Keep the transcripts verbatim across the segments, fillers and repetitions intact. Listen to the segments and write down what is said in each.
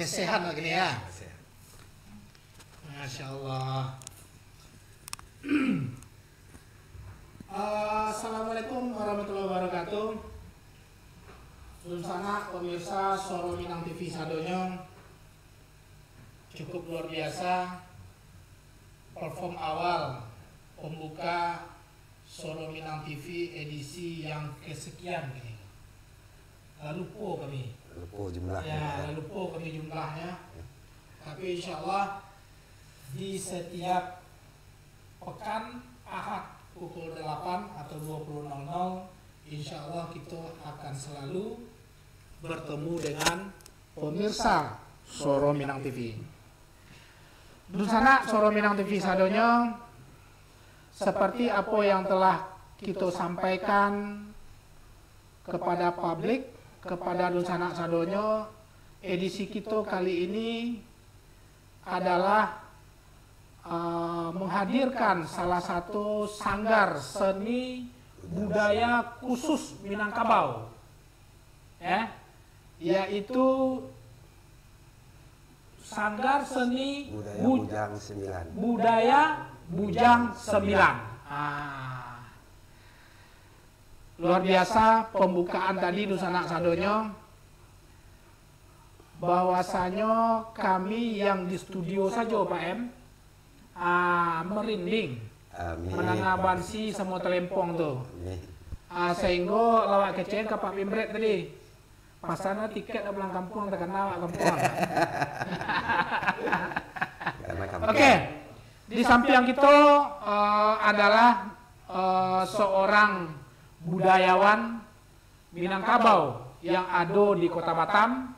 Sehat lagi ni ya. Masya Allah. Assalamualaikum warahmatullahi wabarakatuh. Dunsanak pemirsa Suaro Minang T V sadonyo, cukup luar biasa perform awal pembuka Suaro Minang T V edisi yang kesekian kini. Lah lupo kami. Lupo jumlah. Ya, lah lupo kami jumlahnya. Ya. Tapi insya Allah di setiap pekan Ahad pukul delapan atau dua puluh nol nol, insya Allah kita akan selalu bertemu dengan pemirsa Suaro Minang T V. Dunsanak Suaro Minang T V sadonyo, seperti apa yang telah kita sampaikan kepada publik, kepada dunsanak sadonyo, edisi kita kali ini adalah, eh, menghadirkan salah satu sanggar seni budaya khusus Minangkabau, ya, yaitu Sanggar Seni Budaya Bu-, Bujang Sembilan. Budaya Bujang Sembilan. Ah. Luar biasa pembukaan tadi, dunsanak sadonyo, bahwasanyo kami yang di studio sajo, Pak M, ah, merinding. Amin. Mandanga bansi samo talempong tu. Amin. Ah, sahinggo lawak kecek ka Pak Pimret tadi. Pasana tiket dah pulang kampuang, takana awak kampuang. Karena kampuang. Oke. Di sampiang kito, eh, adalah, eh, seorang budayawan Minangkabau yang ado di Kota Batam,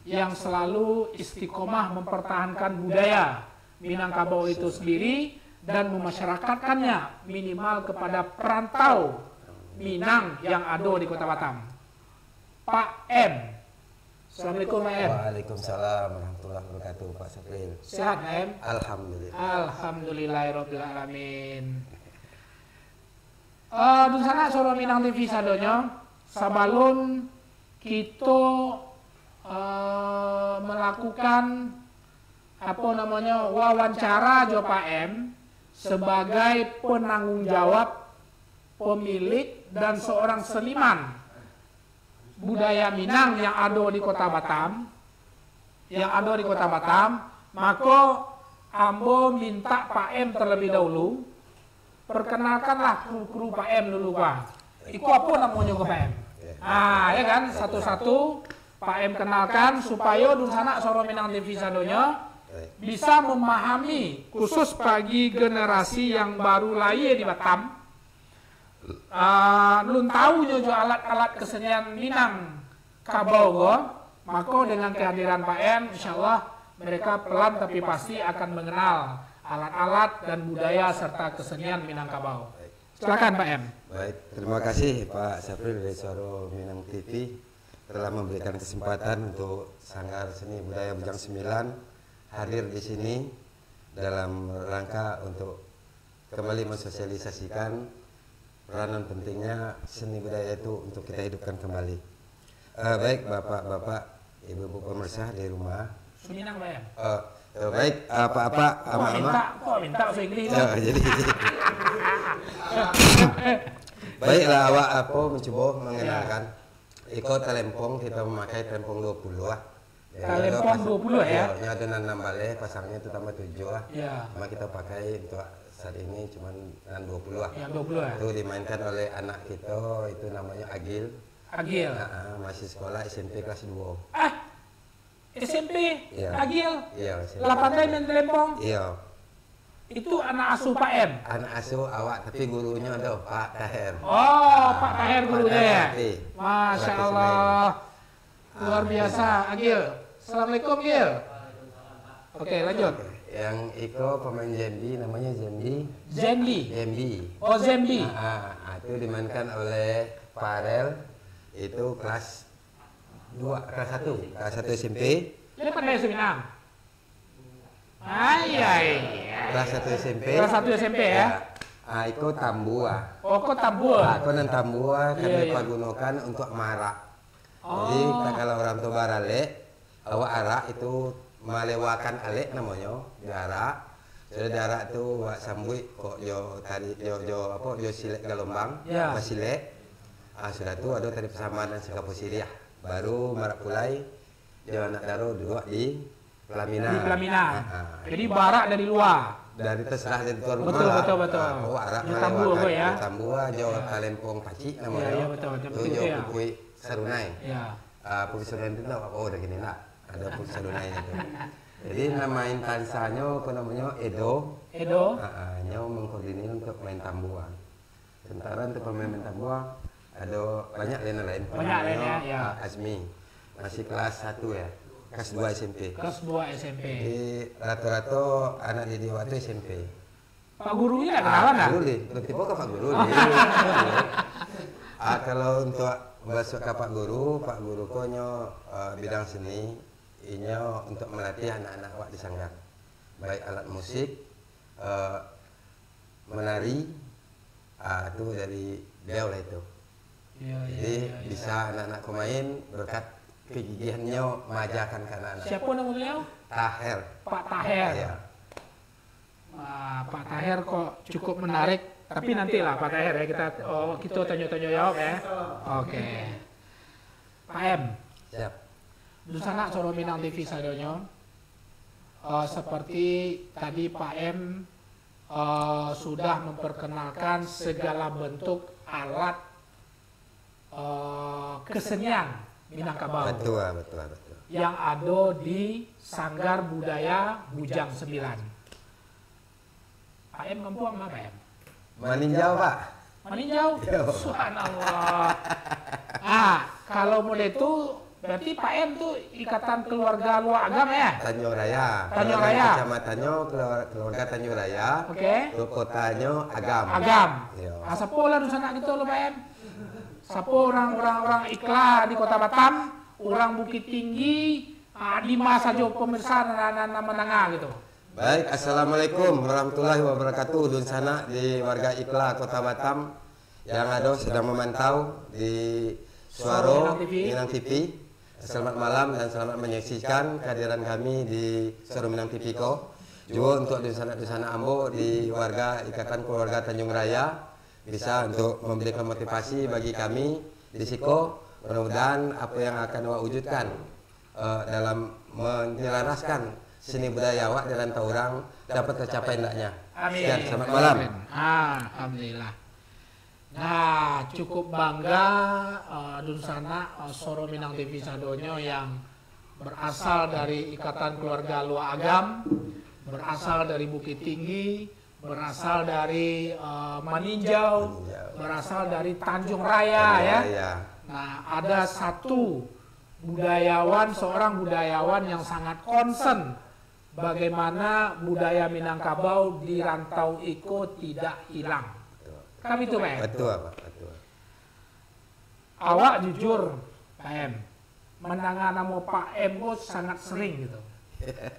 yang selalu istiqomah mempertahankan budaya Minangkabau itu sendiri dan memasyarakatkannya minimal kepada perantau Minang yang ado di Kota Batam. Pak M. Assalamualaikum, Pak M. Waalaikumsalam warahmatullahi wabarakatuh, Pak Sapril. Sehat, Pak M? Alhamdulillah. Alhamdulillahirabbil alamin. Eh, dunsanak Suaro Minang T V sadonyo, sabalun kito, eh, melakukan, apo namonyo, wawancara jo Pak M sebagai penanggung jawab, pemilik, dan seorang seniman budaya Minang yang ado di Kota Batam, yang ado di Kota Batam, mako ambo mintak Pak M terlebih dahulu, perkenalkanlah kru-kru Pak M dulu, Pak. Iko apo namonyo ko, Pak M? Ah, ya kan, satu-satu Pak M kenalkan, supayo dunsanak Suaro Minang T V sadonyo bisa memahami, khusus bagi generasi yang baru lahia di Batam, ah, alun tahu nyo jo alat-alat kesenian Minangkabau ko, mako dengan kehadiran Pak M, insya Allah mereka pelan tapi pasti akan mengenal alat-alat dan budaya serta kesenian Minangkabau. Silakan, Pak M. Baik, terima kasih Pak Sapril dari Suaro Minang T V telah memberikan kesempatan untuk Sanggar Seni Budaya Bujang Sembilan hadir di sini dalam rangka untuk kembali mensosialisasikan peranan pentingnya seni budaya itu untuk kita hidupkan kembali. Eh, baik, Bapak-bapak, Ibu-ibu pemirsa di rumah. Suminang, Pak, ya? Eh, eh, baik, Apak-apak, Kok Amak-amak. minta, kok minta bahasa Inggris tu? Ya, jadi. Baiklah, awak apo mencubo mengenalkan. Iko talempong, kita memakai talempong dua puluh lah. Ya, talempong dua puluh, ya? Ya, ini ada nan enam baleh, pasangnya tu tambah tujuh lah. Ya. Cuma kita pakai untuk saat ini cuma nan dua puluh lah. Yang dua puluh, ya? Itu dimainkan oleh anak kita, itu namanya Agil. Agil. Nah, masih sekolah S M P kelas dua. Ah, S M P? Iya. Agil? Iya, S M P. Lah pandai main talempong? Iya. Itu anak asuh Pak M? Anak asuh awak, tapi gurunya ada Pak Taher. Oh, Pak Taher gurunya, ya? Masya Allah. Luar biasa, Agil. Assalamualaikum, Gil. Oke, lanjut. Yang iko pemain djembe, namanya Zembi. Zembi? Zembi. Oh, Zembi. Ah, ah, itu dimainkan oleh Farel. Itu kelas dua, kelas satu. Kelas satu S M P. Dia pandai Suminang? Ai, ai. Kelas satu S M P. Kelas satu S M P, ya? Ya. Ah, iko tambua. Oh, ko tambua. Ah, ko nan tambua kami pagunokan untuk marak. Jadi, kalau orang tua baralek, Awak arak itu malewakan alek namonyo, di arak. Sudah di arak tu awak sambuik kok jo tari, jo, jo apo, jo silek galombang, Ya. basilek. Ah, sudah tu ado tari pasambahan nan sakapo siriah. Baru marak pulai, jo anak daro duduak di pelaminan. Di pelaminan. Ah, ah. Jadi barak dari luar. Dari terserah dari tuan Betul, rumah lah. betul, betul. Ah, awak arak Di malewakan tambua, ya. di tambua, jo Ah. talempong pacik Ya, namonyo. ya, betul, betul, Tu betul, jo ya. pupuik sarunai. Ya. Ah, pupuik sarunai tu nak, oh, dah gini nak. Ado pupuik sarunai tu. Jadi, nama instansinyo, apa namonyo, Edo. Edo. Ah, ah, nyo mengkoordinir untuk main tambua. Sementara untuk pemain tambua, ado banyak lain-lain. Banyak lain, Namonyo, ya, ya. ah, Azmi. Masih kelas satu ya. Kelas dua S M P. Kelas dua S M P. Jadi, rato-rato anak didik awak tu S M P. Pak Guru ni nak kenalan Ah, dah? Guru ni. Tibo ka Pak Guru ni. Ah, kalau untuk masuk ka Pak Guru, Pak Guru ko nyo, ah, bidang seni, inyo untuk melatih anak-anak awak di sanggar. Baik alat musik, eh, menari, ah, tu dari beliau lah itu. Ya, ya, Jadi, ya, ya. bisa anak-anak ko main berkat kegigihannyo maajakan ka anak-anak. Siapa nama beliau? Taher. Pak Taher. Ya. Ah, Pak Taher kok cukup menarik. Tapi nantilah Pak Taher ya, kita, oh, kita tanya-tanya jawab ya. Oke. Pak M. Siap. Dunsanak Soro Minang T V sadonyo. Eh, seperti tadi Pak M, eh, sudah memperkenalkan segala bentuk alat, eh, kesenian Minangkabau Betul, betul, betul. yang ado di Sanggar Budaya Bujang Sembilan. Pak M kampuang ma, Pak M? Maninjau, Pak. Maninjau? Iyo. Subhanallah. Ah, kalau model tu, berarti Pak M tu ikatan keluarga Luak Agam, ya? Tanjung Raya. Tanjung Kalau Raya. Dari kecamatannya keluar-, keluarga Tanjung Raya. Oke. Ke kotanyo Agam. Agam. Iyo. Ah, siapa lah dunsanak kita lo, Pak M? Siapa orang, orang, orang Ikla di Kota Batam, orang Bukittinggi, ah, di ma sajo pemirsa nan, nan, nan mandanga gitu. Baik, assalamualaikum warahmatullahi wabarakatuh. Dunsanak di warga Ikla Kota Batam yang ado sedang memantau di Suaro Suaro Minang T V. Minang T V. Selamat malam dan selamat menyaksikan kehadiran kami di Suaro Minang T V ko. Juo untuk dunsanak-dunsanak ambo di warga Ikatan Keluarga Tanjung Raya, bisa untuk memberikan motivasi bagi kami di siko. Mudah-mudahan apa yang akan awak wujudkan, eh, dalam menyelaraskan seni budaya awak di rantau urang dapat tercapai hendaknya. Amin. Sekian, selamat malam. Amin. Alhamdulillah. Nah, cukup bangga, eh, dunsanak, eh, Soro Minang T V sadonyo yang berasal dari Ikatan Keluarga Luak Agam, berasal dari Bukittinggi, berasal dari, eh, Maninjau, Maninjau. berasal dari Tanjung Raya, Tanjung ya. Raya. Nah, ada satu budayawan, seorang budayawan yang sangat concern bagaimana budaya Minangkabau di rantau iko tidak hilang. Betul. Kan itu, Pak M? Betul, Pak. Betul. Awak jujur, Pak M. Mandanga namo Pak M ko sangat sering gitu.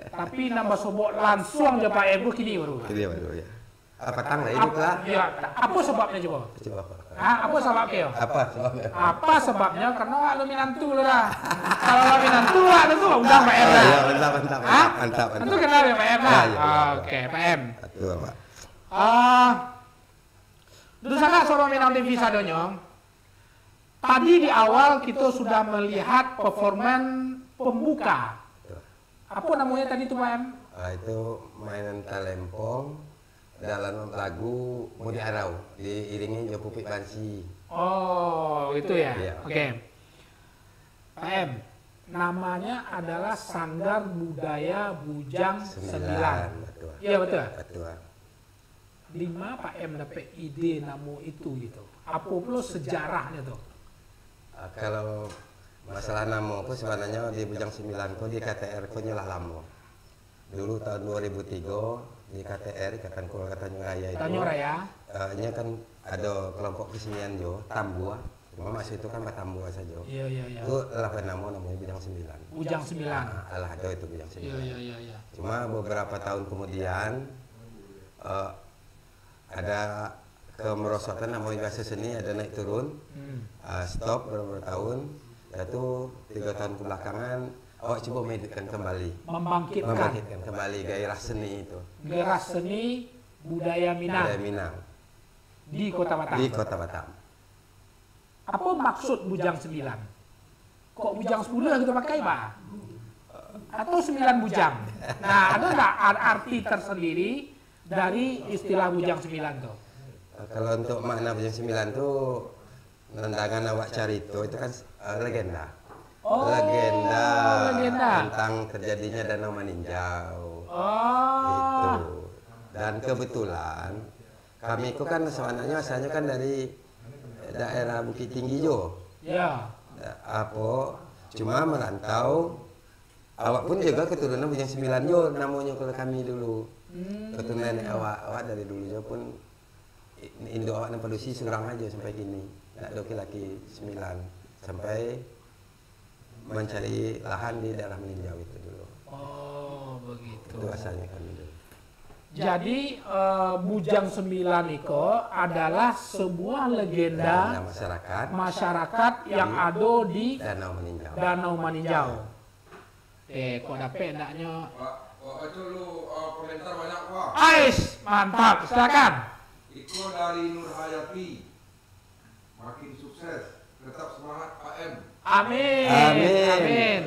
Tapi nan basobok lansuang jo Pak M ko kini baru, Pak. Kini baru, ya. Ah, patang lah, Ap-, hidup lah. Ya, apo sababnyo cubo? Cubo apo? Ha, apo sababnyo? Apa sebabnya? Apa sababnyo? Karena awak lo minantu lo dah. Kalau awak minantu, awak lo tu undang Pak M Ah, lah. ya, mantap, mantap, Ha? mantap, mantap, mantap. Tentu kenal ya Pak M lah. Ah, ya, ya, ya. Oke, Pak M. Betul, Pak. Ah, dunsanak Soro Minang T V sadonyo. Tadi di awal kita sudah melihat performan pembuka. Betul. Apa namanya tadi tu, Pak M? Ah, itu mainan talempong dalam lagu Mudik Arau, diiringi jo pupuik bansi. Oh, itu ya? Iya. Oke. Pak M, namanya adalah Sanggar Budaya Bujang Sembilan. Sembilan. Betul. Iya, betul? Betul. Di ma Pak M dapek ide namo itu gitu? Apo pulo sejarahnyo tu? Ah, kalau masalah namo ko, sebenarnyo di Bujang Sembilan ko di K T R ko nyo lah lamo. Dulu tahun dua ribu tiga di K T R, Ikatan Keluarga Tanjung Raya itu, Tanjung Raya. eh, nyo kan ado kelompok kesenian jo, tambua. Cuma masa itu kan batambua sajo. Iya, iya, iya. Itu lah bernamo, namanya Bujang Sembilan. Bujang Sembilan. Ah, alah ado itu Bujang Iya, Sembilan. iya, iya, iya. Cuma beberapa tahun kemudian, eh, ada kemerosotan, namanya biasa seni, ada naik turun. Hmm. Ah, stop beberapa tahun. Dah tu, tiga tahun kebelakangan, Awak cubo mahidupkan kembali. Membangkitkan. Membangkitkan kembali gairah seni itu. Gairah seni budaya Minang. Budaya Minang. Di Kota Batam. Di Kota Batam. Apa maksud Bujang Sembilan? Kok Bujang Sepuluh lah kita pakai, bah? Atau Sembilan Bujang? Nah, ada nggak ar-, arti tersendiri dari istilah Bujang Sembilan tu? Kalau untuk makna Bujang Sembilan tu, nandangan awak carito itu kan, eh, legenda. Oh, legenda legenda tentang terjadinya Danau Maninjau. Oh. Itu. Dan kebetulan, kami ko kan sabananyo asalnyo kan dari daerah Bukittinggi jo. Ya. Da-, apo, cuma merantau, awak pun juga keturunan Bujang Sembilan jo namonyo kalau kami dulu. Hmm. Keturunan nenek awak, awak dari dulu jo pun i-, induk awak nan padusi surang ajo sampai kini. Ndak ado laki-laki sembilan. Sampai mancari lahan di daerah Maninjau itu dulu. Oh, begitu. Itu asalnya kami dulu. Jadi, eh, Bujang Sembilan iko adalah sebuah legenda. Legenda masyarakat. Masyarakat yang di ado di Danau Maninjau. Danau Maninjau. Eh, kok dapek ndaknyo? Wak, wak baco lu, eh, komentar banyak, Wak. Ais, mantap. Silakan. Iko dari Nurhayati. Makin sukses. Tetap semangat, Pak M. Amin. Amin. Amin.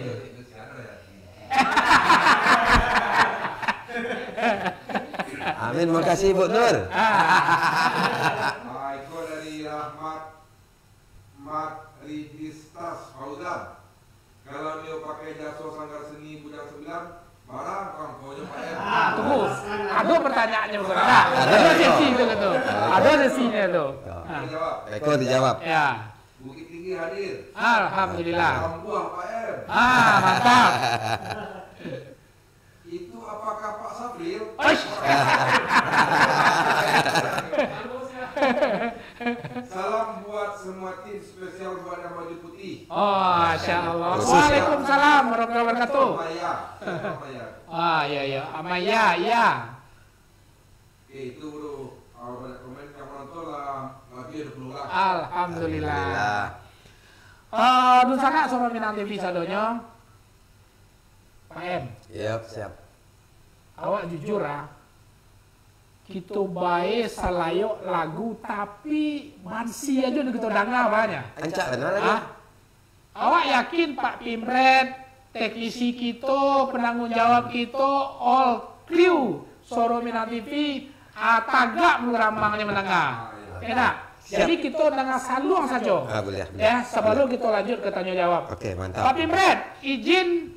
Amin. Makasih, Bu Nur. Ah, iko dari Rahmat Mat Ridistas Fauzan. Kalau nio pakai jaso Sanggar Seni Bujang Sembilan, barang kangkonyo, Pak M. Ah, tunggu. Ado pertanyaannyo, Bang. Nah, ado sesi tu, tu. Ado sesinyo tu. Ah. Dijawab. Eko dijawab. Ya. Bukittinggi hadir. Alhamdulillah. Salam buah, Pak M. Ah, mantap. Itu apakah Pak Safril? Aish. Salam buat semua tim, spesial buat yang baju putih. Oh, Masya Allah. Khusus. Waalaikumsalam warahmatullahi wabarakatuh. Maya. Maya. Ah, ya, ya. Amaya, ya. Eh, itu, bro. Ah, banyak komen yang menonton lah. Lebih dua puluh lah. Alhamdulillah. Alhamdulillah. Ah, dunsanak Suara Minang T V sadonyo. Pak M. Yap, siap. Awak jujur, ah. Kito bae salayok lagu, tapi bansi ajo nan kito danga banyak. Rancak bana lagu. Ah? Awak yakin Pak Pimret, teknisi kito, penanggung jawab kito, all crew Suara Minang T V, ah, tagak bulu ramangnyo mandanga. Enak. Siap. Jadi kito danga saluang sajo. Ah, boleh, boleh. Ya, sebelum kito lanjut ke tanya jawab. Oke, mantap. Pak Pimret, izin,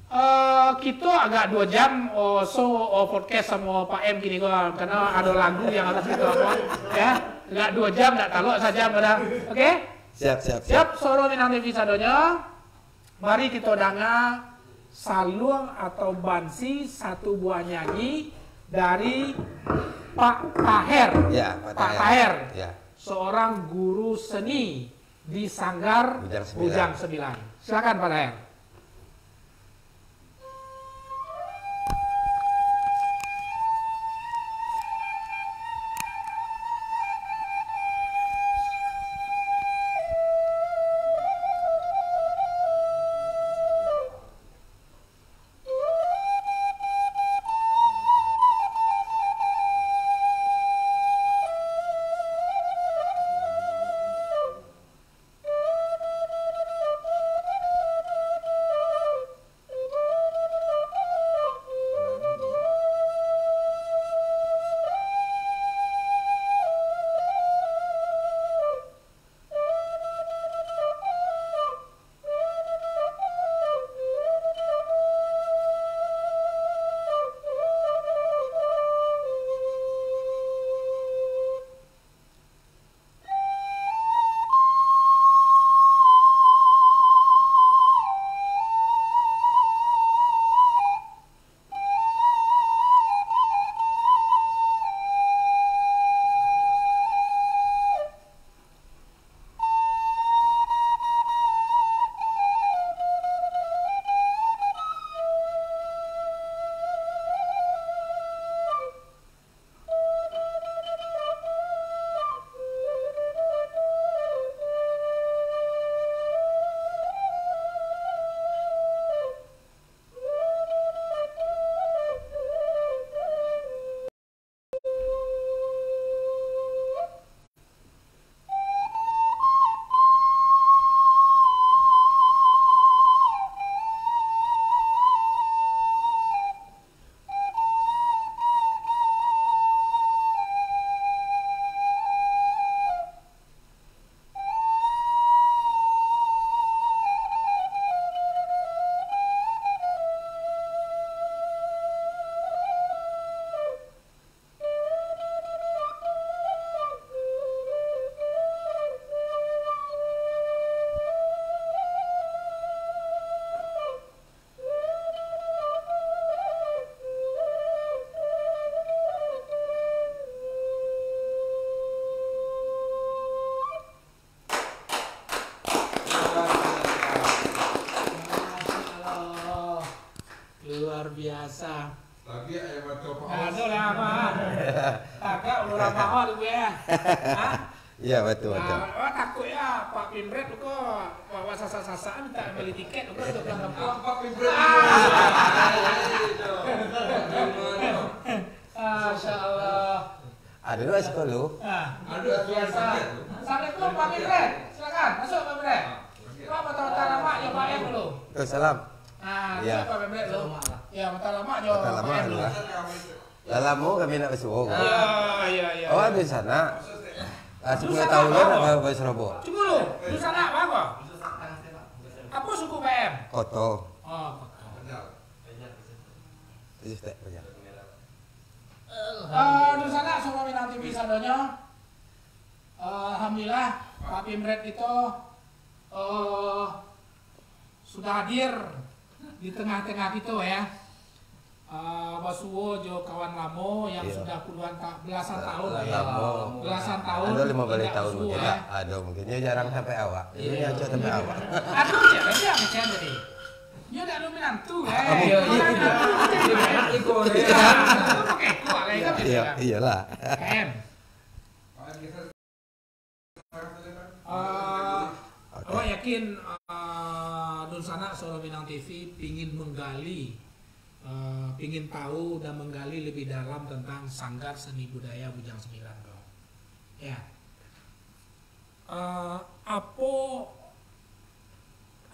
eh, kito agak dua jam, oh, so, oh, podcast samo Pak M kini ko, karena ado lagu yang harus kito apa, ya. Agak dua jam, ndak talok sajam pada. Oke? Siap, siap, siap. Siap, Suara Minang T V sadonyo. Mari kito danga saluang atau bansi, satu buah nyanyi dari Pak Taher. Ya, Pak Pak Taher. Taher. Ya. Seorang guru seni di Sanggar Bujang Sembilan. Bujang Sembilan. Silakan, Pak Taher. Sa. Tapi ayam atau paus? Aduh lah, Abah. Tagak ulun Abah tu, ya. Hah? Iya, betul, betul. Ah, awak takut ya, Pak Pimret tu ko, awak sasak-sasak minta beli tiket tu ko, untuk pulang kampung. Pak Pimret. Ah. Ah, Masya Allah. Ado dua sekolah. Ah, ado biasa. Assalamualaikum, Pak Pimret. Silakan, masuk, Pak Pimret. Pak, mata-mata lamak, ya, Pak, ya, dulu. Waalaikumsalam. Ah, iya. Siapa, Pak Pimret, dulu? Ya, mata lamak, ya, Pak Pimret, dulu. Lah lamo kami nak basuo. Iya, iya, iya. Oh, di sana. Ah, sepuluh tahun lah nak ba-, basuo. Cuma lu, di sana apa? Apa suku P M? Koto. Oh, Koto. Tujuh tek banyak. Eh, di sana Solo Minang T V sadonyo. Eh, alhamdulillah, Pak Pimret itu, eh, sudah hadir di tengah-tengah kita, ya. Ah, basuo jo kawan lamo yang sudah puluhan ta-, belasan tahun, ya. Belasan tahun. Ado limo baleh tahun mungkin, ya. Ado mungkin. Nyo jarang sampai awak. Nyo acok sampai awak. Ado je, tapi yang macam tadi. Nyo dak ado minantu, eh. Iya, iya. Iko, iya. Pakai kuah lah, itu. Iya, iyalah. Em. Ah, awak yakin, ah, Dunsanak Solo Minang T V pingin menggali, ah, pingin tahu dan menggali lebih dalam tentang Sanggar Seni Budaya Bujang Sembilan tu. Ya. Ah, apo,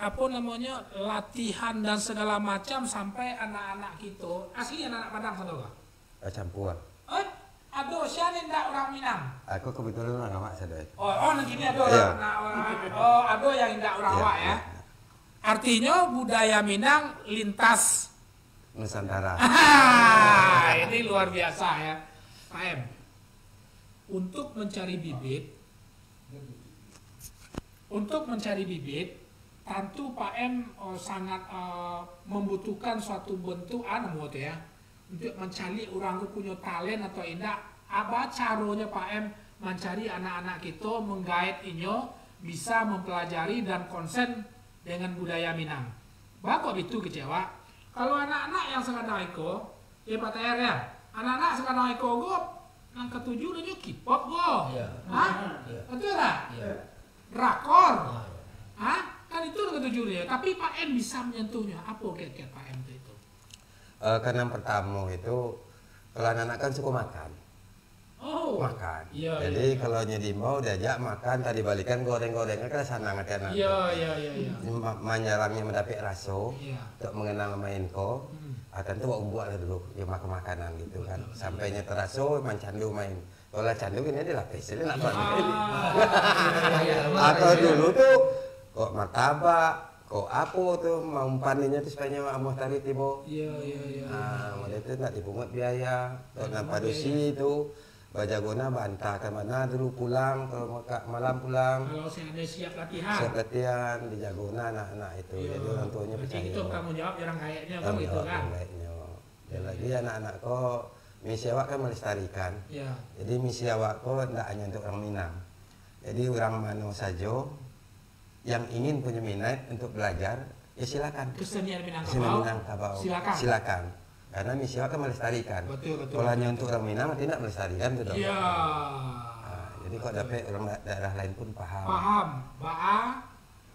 apo namonyo, latihan dan segala macam sampai anak-anak kito, asli anak-anak Padang sado kah? Bacampua. Eh, ado sia nan indak urang Minang? Aku kebetulan urang awak sadonyo. Oh, oh, nan kini ado urang, oh, ado yang indak urang awak, ya. Artinyo budaya Minang lintas Nusantara. Ini luar biasa, ya. Pak M, untuk mencari bibit, untuk mencari bibit, tantu Pak M, eh, sangat, eh, membutuhkan suatu bentuk, anu, tu, ya, untuk mancaliak urang ko punyo talent atau indak, a ba caronyo Pak M mancari anak-anak kito, manggaet inyo bisa mampalajari dan konsen dengan budaya Minang. Baa kok bitu kecek awak? Kalau anak-anak yang sakadang iko, ya Pak Taher ya, anak-anak sakadang iko ko, nan katuju nyo K-pop ko. Iya. Hah? Iya. Betul tak? Iya. Drakor. Ah, iya. Hah? Kan itu nan katuju nyo. Tapi Pak M bisa manyantuhnyo. Apo kecek Pak M tu itu? Eh, kan yang pertamo itu, kalau anak-anak kan suko makan. Oh. Makan. Iya, iya. Jadi, kalau nyo diimbau, diajak makan, tadi balikan goreng-goreng, kan sanang ati anak tu. Iya, iya, iya, iya. Ma-, manyarangnyo mandapek raso, iya, untuk manganal main ko, hmm, ah, tantu buek lah dulu, yo makan makanan gitu kan. Betul, betul. Sampai nyo taraso, mancandu main. Kalau lah candu, kini dilapeh, jadi nak main. Ah, iya, iya. Atau dulu tu, kok martabak, kok apo tu, maumpan inyo tu supayo nyo amuah taruih tibo. Iya, iya, iya, iya. Ah, model tu ndak dipungut biaya. Kok nan padusi tu, bajago nah, baantakan bana dulu pulang, kalau ka-, malam pulang. Kalau si ado siap latihan. Siap latihan, dijago nah anak-anak itu. Iya. Jadi, orang tuonyo picayo. Berarti itu tanggung jawab orang gaeknyo kan, gitu kan? Tanggung jawab orang gaeknyo. Dan lagi anak-anak ko, misi awak kan melestarikan. Iya. Jadi, misi awak ko ndak hanyo untuk orang Minang. Jadi, urang mano sajo yang ingin punyo minat untuk belajar, ya silakan. Kesenian Minangkabau. Kesenian Minangkabau. Silakan. Silakan. Karena misi awak kan melestarikan. Betul, betul. Kalau hanya untuk orang Minang, nanti ndak melestarikan tu, dong. Iya. Ah, jadi, kok dapek orang da-, daerah lain pun paham. Paham. Baa,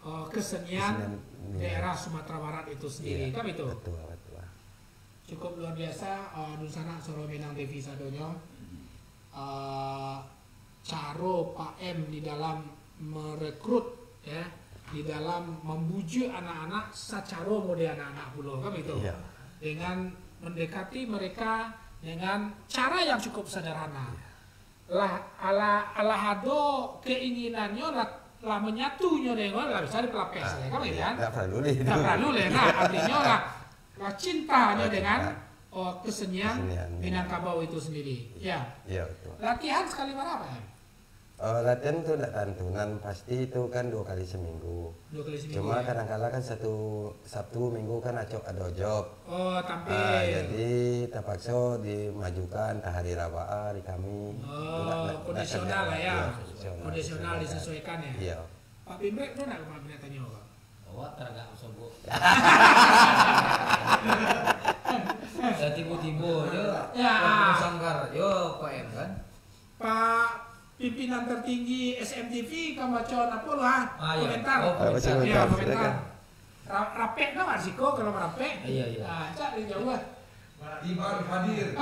eh, kesenian, kesenian, iya, daerah Sumatera Barat itu sendiri. Iya, kan itu? Betul, betul. Cukup luar biasa, eh, Dunsanak Solo Minang T V sadonyo. Eh, caro Pak M di dalam merekrut, ya, di dalam membujuk anak-anak sacaro model anak-anak pulo, kan begitu? Iya. Dengan mendekati mereka dengan cara yang cukup sederhana. Iya. Lah, alah, alah ado keinginannyo lah, lah manyatunyo dengan, lah bisa dipelapeh sajo, kan, iya, kan? Ndak paralu leh. Ndak paralu leh, nah, artinyo lah, lah cintanyo dengan, oh, kesenian, kesenian Minangkabau itu sendiri. Iya. Ya. Iya, betul. Latihan sekali bara, Pak? Eh, latihan tu ndak tantu, nan pasti tu kan dua kali seminggu. Dua kali seminggu, ya. Cuma kadang-kala kan satu Sabtu Minggu kan acok ado job. Oh, tampil. Ah, jadi tapakso dimajukan, antah hari Rabu, hari Kamis. Oh, ndak, ndak, ndak kondisional lah, ya. Iya, kondisional. Kondisional disesuaikan, ya. Iya. Pak Pimret tu nak Pak Pimret tanyo, Pak? Awak taragak basobok. Tibo jo. Ya. Sanggar jo Pak M kan. Pak pimpinan tertinggi S M T V ka baco apo lah? Ah, ya. Komentar. Oh, komentar. Ya, komentar. Silakan. Ra-, rapek tu lah siko kalau rapek. Iya, iya. Ah, cak dari jauh lah. Iban hadir.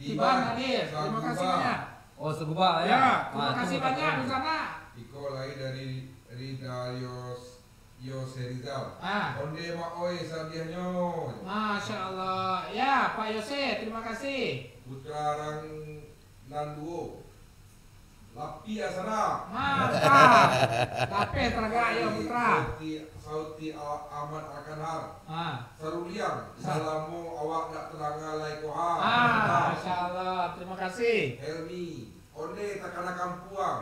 Iban hadir. Terima kasih banyak. Oh, Suguba, ya. Ya, terima kasih banyak di sana. Iko lai dari Rida Yos Yo, Serizal. Ah. Onde mak oi sabiahnyo. Masya Allah. Ya, Pak Yose, terima kasih. Putra Rang Nan Duo. Lapi Asara. Mantap. Lapeh taragak yo, Putra. Sauti, Sauti A-, Ahmad Alkanhar. Ah. Saruliang, salamo awak dak tadanga lai ko ha. Ah, Masya Allah. Terima kasih. Helmi, onde takana kampuang.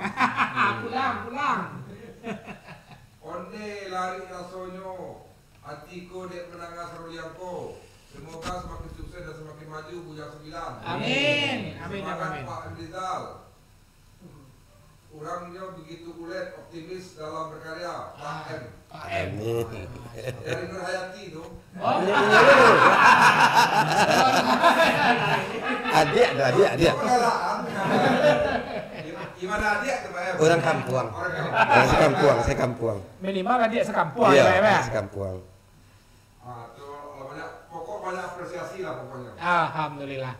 Pulang, pulang. Onde lari rasonyo, ati ko dek mandanga saruliang ko. Semoga semakin sukses dan semakin maju Bujang Sembilan. Amin. Amin, ya Semangat, amin. Pak M Rizal. Urangnyo begitu ulet, optimis dalam berkarya. Pak M. Pak M. Amin. Dari Nur Hayati tu. Oh. Adiak tu, adiak, adiak. Penggalaan. Di mana adiak tu, Pak M? Orang kampuang. Orang kampuang. Orang sekampuang, sekampuang. Minimal adiak sekampuang, iya, ya, Pak M, ya? Sekampuang. Ah, tu lah banyak, pokok banyak apresiasi lah pokoknya. Alhamdulillah.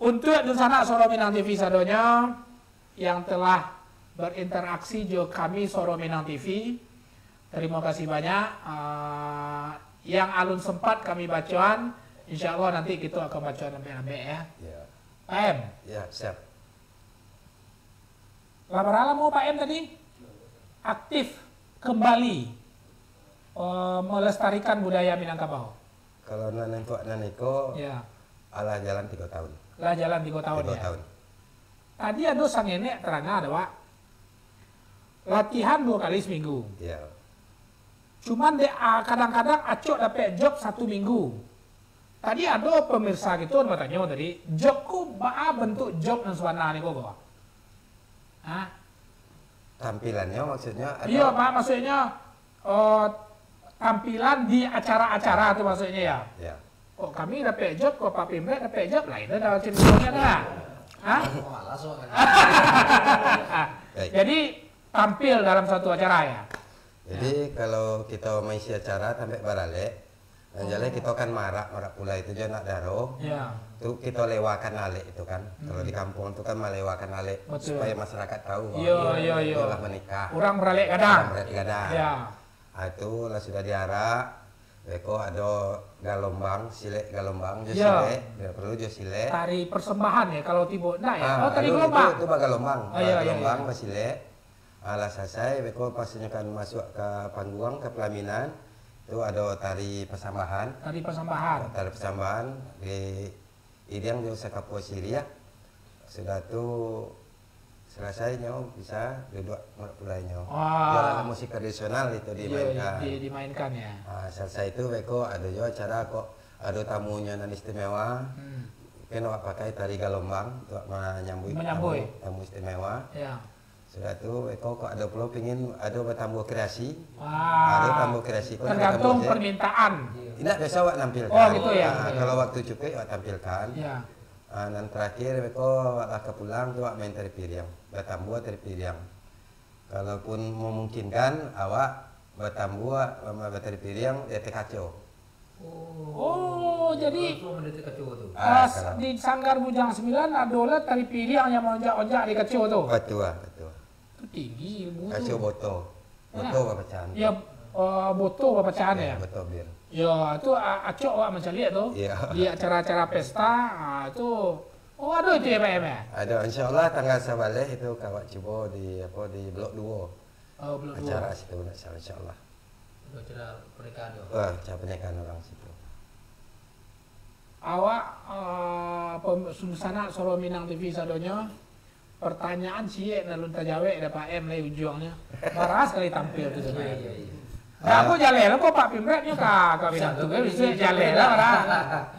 Untuk dunsanak Suaro Minang T V sadonyo yang telah berinteraksi jo kami Suaro Minang T V, tarimo kasih banyak. Ah, yang alun sempat kami bacoan, insya Allah nanti kito akan bacoan ambek-ambek, ya. Ya. Pak M. Ya, siap. Lah bara lamo Pak M tadi aktif kembali, eh, melestarikan budaya Minangkabau? Kalau nan untuak nan iko, ya, alah jalan tigo tahun. Lah jalan tigo tahun, tigo ya? Tahun. Tadi ado sangenek taranga ado, Wak. Latihan duo kali seminggu. Ya. Cuman dek, ah, kadang-kadang acok dapek job satu minggu. Tadi ado pemirsa kito nan batanyo tadi, job ko baa bentuk job nan sabananyo ko, ko? Hah? Tampilannyo maksudnyo, atau? Iyo, Pak, maksudnyo, eh, tampilan di acara-acara tu maksudnyo, ya. Ya. Kok kami dapek job, kok Pak Pimret dapek job, lain dah caritonyo dah. Hah? Malas, Pak. Baik. Jadi, tampil dalam satu acara, ya. Jadi, ya, kalau kito maisi acara tampek baralek, nan jaleh kito kan marak, marak pulai tu jo anak daro. Ya. Tu kito lewakan alek itu kan. Kalau di kampuang tu kan malewakan alek, betul, supayo masyarakat tahu bahwa iyo, iyo, iyo, lah manikah. Urang baralek gadang. Urang baralek gadang. Ya. Ah, itu lah sudah diarak. Beko ado galombang, silek galombang, jo, ya, silek, ya, perlu jo silek. Tari persembahan ya, kalau tibo, ndak ya? Ah, oh, tari anu, galombang. Itu, itu bagalombang. Oh, iya, iya, bagalombang, iya, basilek. Ah, lah salasai, beko pas inyo kan masuak ka pangguang, ka pelaminan, tu ado tari pasambahan. Tari pasambahan. Tari pasambahan, di iriang jo sakapua siriah. Sudah tu, salasai nyo bisa duduak marak pulainyo. Wah. Iyo, alat musik tradisional itu, iyo, dimainkan. Di-, dimainkan, ya. Ah, salasai tu, beko ado jo acara kok, ado tamunyo nan istimewa. Hmm. Mungkin awak pakai tari galombang untuk manyambuik, manyambuik, tamu, tamu istimewa. Ya. Sudah tu, beko kok ado pulo pingin ado batambuah kreasi. Wah. Ado tambuah kreasi pun. Tergantung batambuah je. Permintaan. Indak biaso awak nampilkan. Oh, gitu ya. Ah, gitu ya. Kalau waktu cukuik, awak tampilkan. Ya. Ah, nan terakhir, beko awak lah ka pulang tu, awak main tari piriang. Batambuah tari piriang. Kalaupun memungkinkan, awak batambuah, batari piriang di ateh kaco. Oh, jadi, langsung mendekati kaco tu. Ah, pas kalau di Sanggar Bujang Sembilan, ado lah tari piriang yang maonjak-onjak di kaco tu. Betul, betul. Tu tinggi ilmu tu. Kaco boto. Boto bapacahan. Ya, eh, boto bapacahan ya? Ya, boto bir. Ya, tu a-, acok awak mancaliak tu. Ya. Di acara-acara pesta, ah, tu. Oh, ado itu ya, Pak M, ya? Ado, insyaallah tanggal sabaleh itu ka awak cubo di, apo, di Blok Duo. Oh, Blok Duo. Acara situ nak, insyaallah. Acara pernikahan tu? Ah, acara pernikahan urang situ. Awak, eh, pem-, dunsanak Suaro Minang T V sadonyo, pertanyaan ciek nan alun tajawek dek Pak M lai ujuangnyo. Bara kali tampil tu sabananyo. Iya, iya, iya. Nah, aku jaleh lah, kok Pak Pimret nyo ka, ka Minang tu, kan, bisa jaleh lah, orang.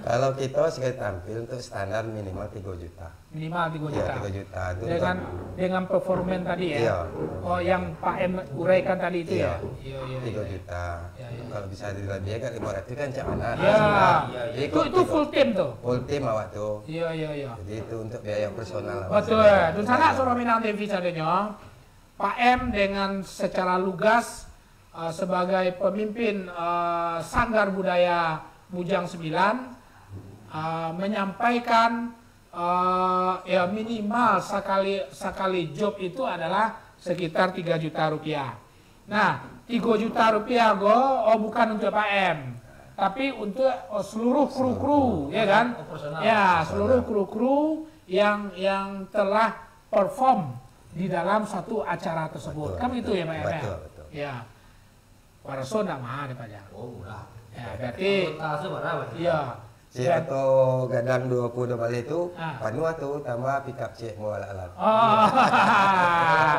Kalau kita sekali tampil untuk standar minimal tiga juta. Minimal tiga juta. Ya, tiga juta. Itu dengan, untuk dengan performan tadi, ya? Iya. Oh, yang Pak M uraikan tadi itu, ya? Iya. Iya, iya, tiga juta. Iya, iya. Kalau bisa dilebih agak lima ratus kan, cak mana? Iya. Nah, jadi itu, itu full tim tuh? Full tim awak tuh. Iya, iya, iya. Jadi itu untuk biaya personal lah. Betul. Dunsanak Surau Minang T V sadonyo, Pak M dengan secara lugas, eh, sebagai pemimpin, eh, Sanggar Budaya Bujang Sembilan, eh, menyampaikan, eh, ya, minimal sakali, sakali job itu adalah sekitar tiga juta rupiah. Nah, tiga juta rupiah go, oh, bukan untuk Pak M, tapi untuk, oh, seluruh kru-kru, ya kan? Operasional. Ya, seluruh kru-kru yang, yang telah perform di dalam satu acara tersebut. Betul, kan begitu ya, Pak M? Betul, betul. Ya. Waraso ndak mahal deh, Pak Jang. Oh, murah. Ya, berarti anggota seberapa, Pak? Iya. Si oto gadang dua puluh dua baleh tu, ah, panuah tu, tambah pickup cek mau alat-alat. Oh.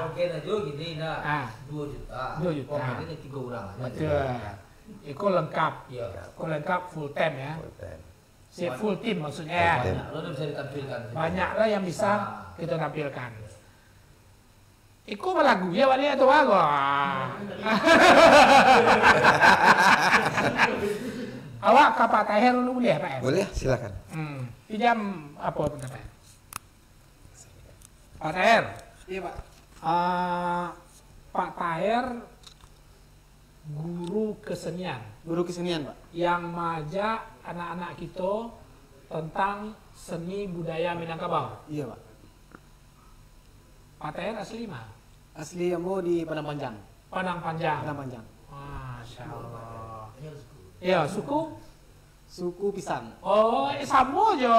Mungkin aja gini, nah, ah, dua juta. Dua juta. Pokoknya tiga orang aja. Betul. Iko lengkap. Iya. Iko lengkap full time ya. Full time. Si full team maksudnya. Full team. Banyak lah yang bisa ditampilkan. Banyak lah yang bisa kita tampilkan. Iko balagu ya baliak tu bagus. Awak ka Pak Taher dulu boleh, Pak M? Boleh, silakan. Hmm. Pinjam apa pendapat? Pak Taher. Iya, Pak. Ah, Pak Taher guru kesenian. Guru kesenian, Pak. Yang maajak anak-anak kito tentang seni budaya Minangkabau. Iya, Pak. Pak Taher asli ma? Asli ambo di Padang Panjang. Padang Panjang. Padang Panjang. Masya Allah. Iya, suku? Suku Pisang. Oh, eh, samo jo.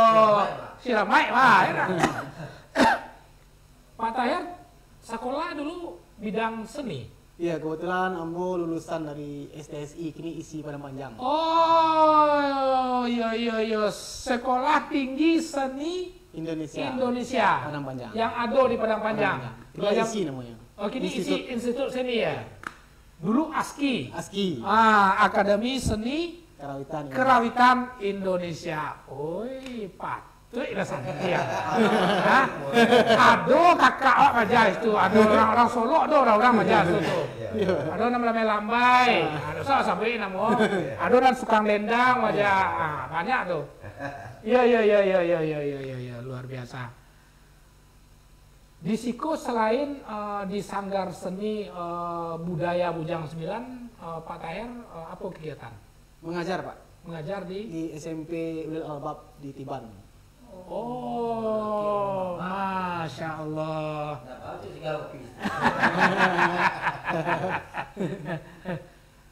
Siramaik, Pak, ya kan? Pak Taher, sekolah dulu bidang seni? Iya, kebetulan ambo lulusan dari S T S I, kini isi Padang Panjang. Oh, iya, iya, iya. Sekolah Tinggi Seni Indonesia. Indonesia. Padang Panjang. Yang ada di Padang Panjang. Padang Panjang. Kini isi namanya. Oh, kini isi Institut Seni ya? Dulu ASKI. ASKI. Ah, Akademi Seni Karawitan Indonesia. Karawitan Indonesia. Oi, patuik lah santiang. Hah? Ado kakak awak maja situ, ado urang, urang Solok, ado urang-urang maja situ tu. Iya. Ado nan malambai-lambai. Ah, ado salah sabuik namo. Ado nan sukang dendang maja. Ah, banyak tu. Iya, iya, iya, luar biasa. Di siko selain, eh, di Sanggar Seni, eh, Budaya Bujang Sembilan, eh, Pak Taher, eh, apo kegiatan? Mengajar, Pak. Mengajar di? Di S M P Ulil Albab di Tiban. Oh, Masya Allah.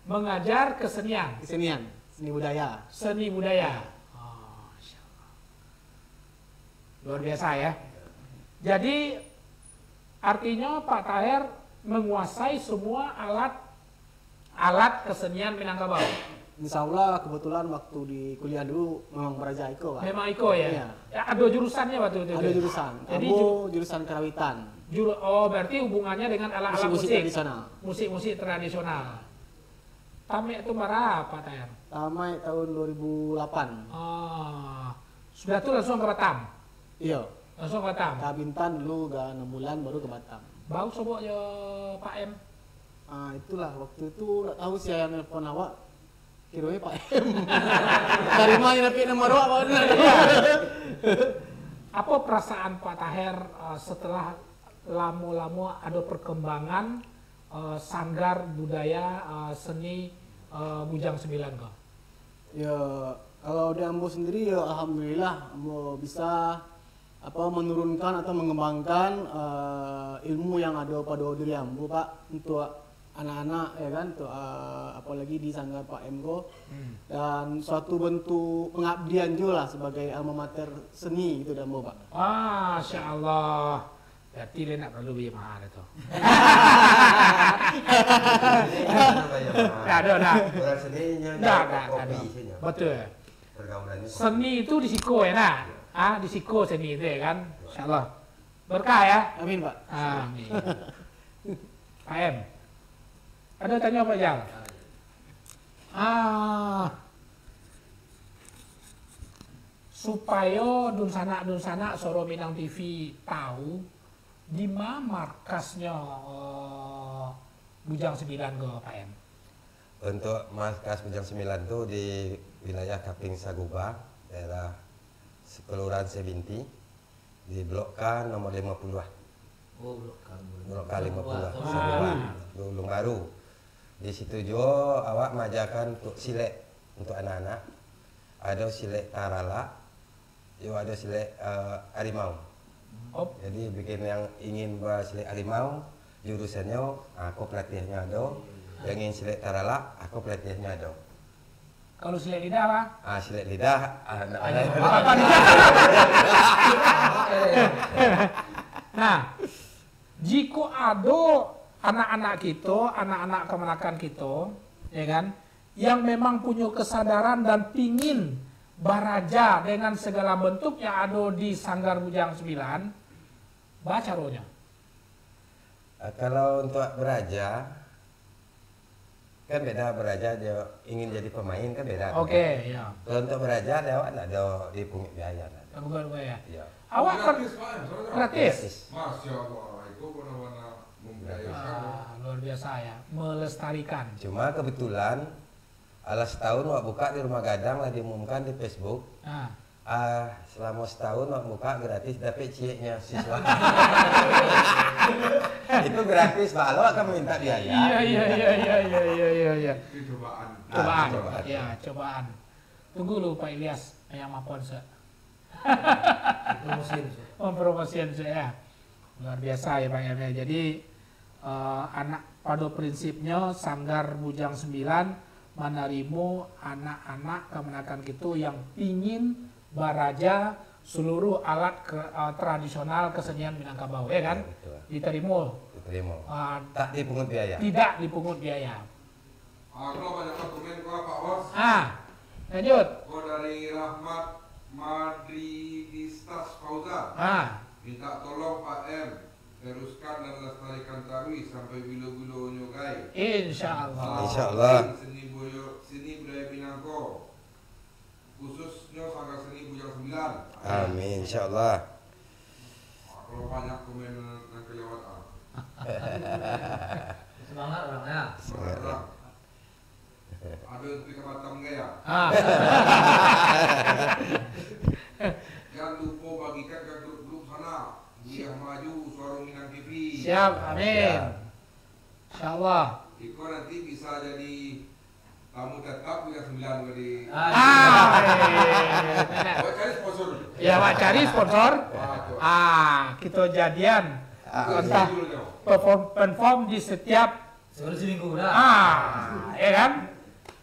Mengajar kesenian. Kesenian, seni budaya. Seni budaya. Ya. Oh, Masya Allah. Luar biasa ya. Jadi, artinya Pak Taher menguasai semua alat, alat kesenian Minangkabau. Insya Allah, kebetulan waktu di kuliah dulu memang belajar iko, Pak. Memang iko ya? Iya. Ya, ada jurusannya waktu itu? Ada jurusan. Jadi, ambo ju-, jurusan karawitan. Juru-, oh, berarti hubungannya dengan alat-alat musik. Musik-musik tradisional. Musik-musik tradisional. Tamek tu bara, Pak Taher? Tamek tahun dua ribu delapan. Ah, sudah tu langsung ke Batam? Iya. Langsung ke Batam? Ka Bintan dulu, ga enam bulan, baru ke Batam. Bau sobok jo Pak M? Ah, itulah, waktu tu ndak tahu sia yang nelpon awak. Kironyo Pak M. Dari ma nyo dapek nomor awak, Pak? Iya. Apo perasaan Pak Taher, eh, setelah lamo-lamo ado perkembangan, eh, Sanggar Budaya, eh, Seni, eh, Bujang Sembilan ko? Ya, kalau di ambo sendiri, ya alhamdulillah, ambo bisa, apa, menurunkan atau mengembangkan, eh, ilmu yang ado pado diri ambo, Pak, untuk anak-anak, ya kan, untuk, eh, apalagi di Sanggar Pak M ko. Hmm. Dan suatu bentuk pengabdian juo lah sebagai alma mater seni gitu di ambo, Pak. Masya Allah. Berarti dia ndak perlu beli mahal tu. Ndak ado, ndak. Orang seni nyo ndak, ndak, ndak ado. Betul. Pergaulannya. Seni itu di siko ya, nak? Ah, di siko seni itu ya kan? Insya Allah. Berkah ya? Amin, Pak. Amin. Pak M. Ada tanya Pak Jal? Ah, supayo dunsanak-dunsanak Suaro Minang T V tahu, di ma markasnyo, eh, Bujang Sembilan ko, Pak M? Untuk markas Bujang Sembilan tu di wilayah Kaping Saguba, daerah Kelurahan Sebinti, di Blok K nomor lima puluh. Oh, Blok K. Blok K lima puluh, Saguba, Saguba. Ulun Baru. Di situ juo awak maajakan untuk silek untuk anak-anak. Ado silek taralak, yo ado silek, eh, harimau. Oh. Jadi, bagi yang ingin basilek harimau, jurusannyo, ah, ko pelatihnyo ado. Yang ingin silek taralak, ah, ko pelatihnyo ado. Kalau silek lidah, Pak? Ah, silek lidah, ah, nak pandai. Nah, jikok ado anak-anak kito, anak-anak kamanakan kito, ya kan, yang memang punyo kesadaran dan pingin baraja dengan segala bentuk yang ado di Sanggar Bujang Sembilan, ba caronyo? Ah, kalau untuk baraja, kan beda baraja jo ingin jadi pemain, kan beda, kan? Oke, ya. Kalau untuk baraja, dek awak ndak ado dipungut biaya, ndak ado. Ndak pungut biaya. Iya. Awak kan gratis, Pak, ya? Gratis. Gratis. Masya Allah, itu benar-benar memberdayakan, ya. Ah, luar biasa, ya. Melestarikan. Cuma kebetulan, alah setahun wak buka di Rumah Gadang lah diumumkan di Facebook. Ah. Ah, selama setahun wak buka gratis, dapek cieknya siswa. Itu gratis, Pak. Lo akan minta biaya. Iya, iya, iya, iya, iya, iya, iya, iya. Itu cobaan. Ah, cobaan. Cobaan. Ya, cobaan. Tunggu lu, Pak Ilyas, yang mapon se. Promosian se. Oh, promosian se, ya. Luar biasa ya, Pak M, ya. Jadi, eh, anak, pado prinsipnyo, Sanggar Bujang Sembilan manarimo anak-anak kamanakan kito yang pingin baraja seluruh alat ke-, eh, tradisional kesenian Minangkabau, ya kan? Ya, betul. Diterimo. Diterimo. Ah, tak dipungut biaya. Tidak dipungut biaya. Ah, kalau banyak komen ko, Pak Bos. Ah, lanjut. Ko dari Rahmat Madridistas Fauzan. Ah. Minta tolong Pak M, teruskan dan lestarikan taruih sampai bilo-bilonyo gai. Insya Allah. Insya Allah. Seni boyo, seni budaya Minang ko. Khususnyo Sanggar Seni Bujang Sembilan. Amin, insya Allah. Ah, kalau banyak komen nan kalewat, ah. Semangat urang, ya. Semangat urang. Ado yang pi ka Batam ka, ya? Ah. Jan lupo bagikan ka grup-grup sana. Buliah maju Suaro Minang T V. Siap, amin. Siap. Insya Allah. Iko nanti bisa jadi tamu tetap Bujang Sembilan tadi. Ah, iya, iya, iya, iya, iya. Awak cari sponsor dulu. Ya, awak cari sponsor. Ah, betul. Ah, kito jadian. Ah, entah perform, perform di setiap Sekali seminggu, dah. Ah, ya kan?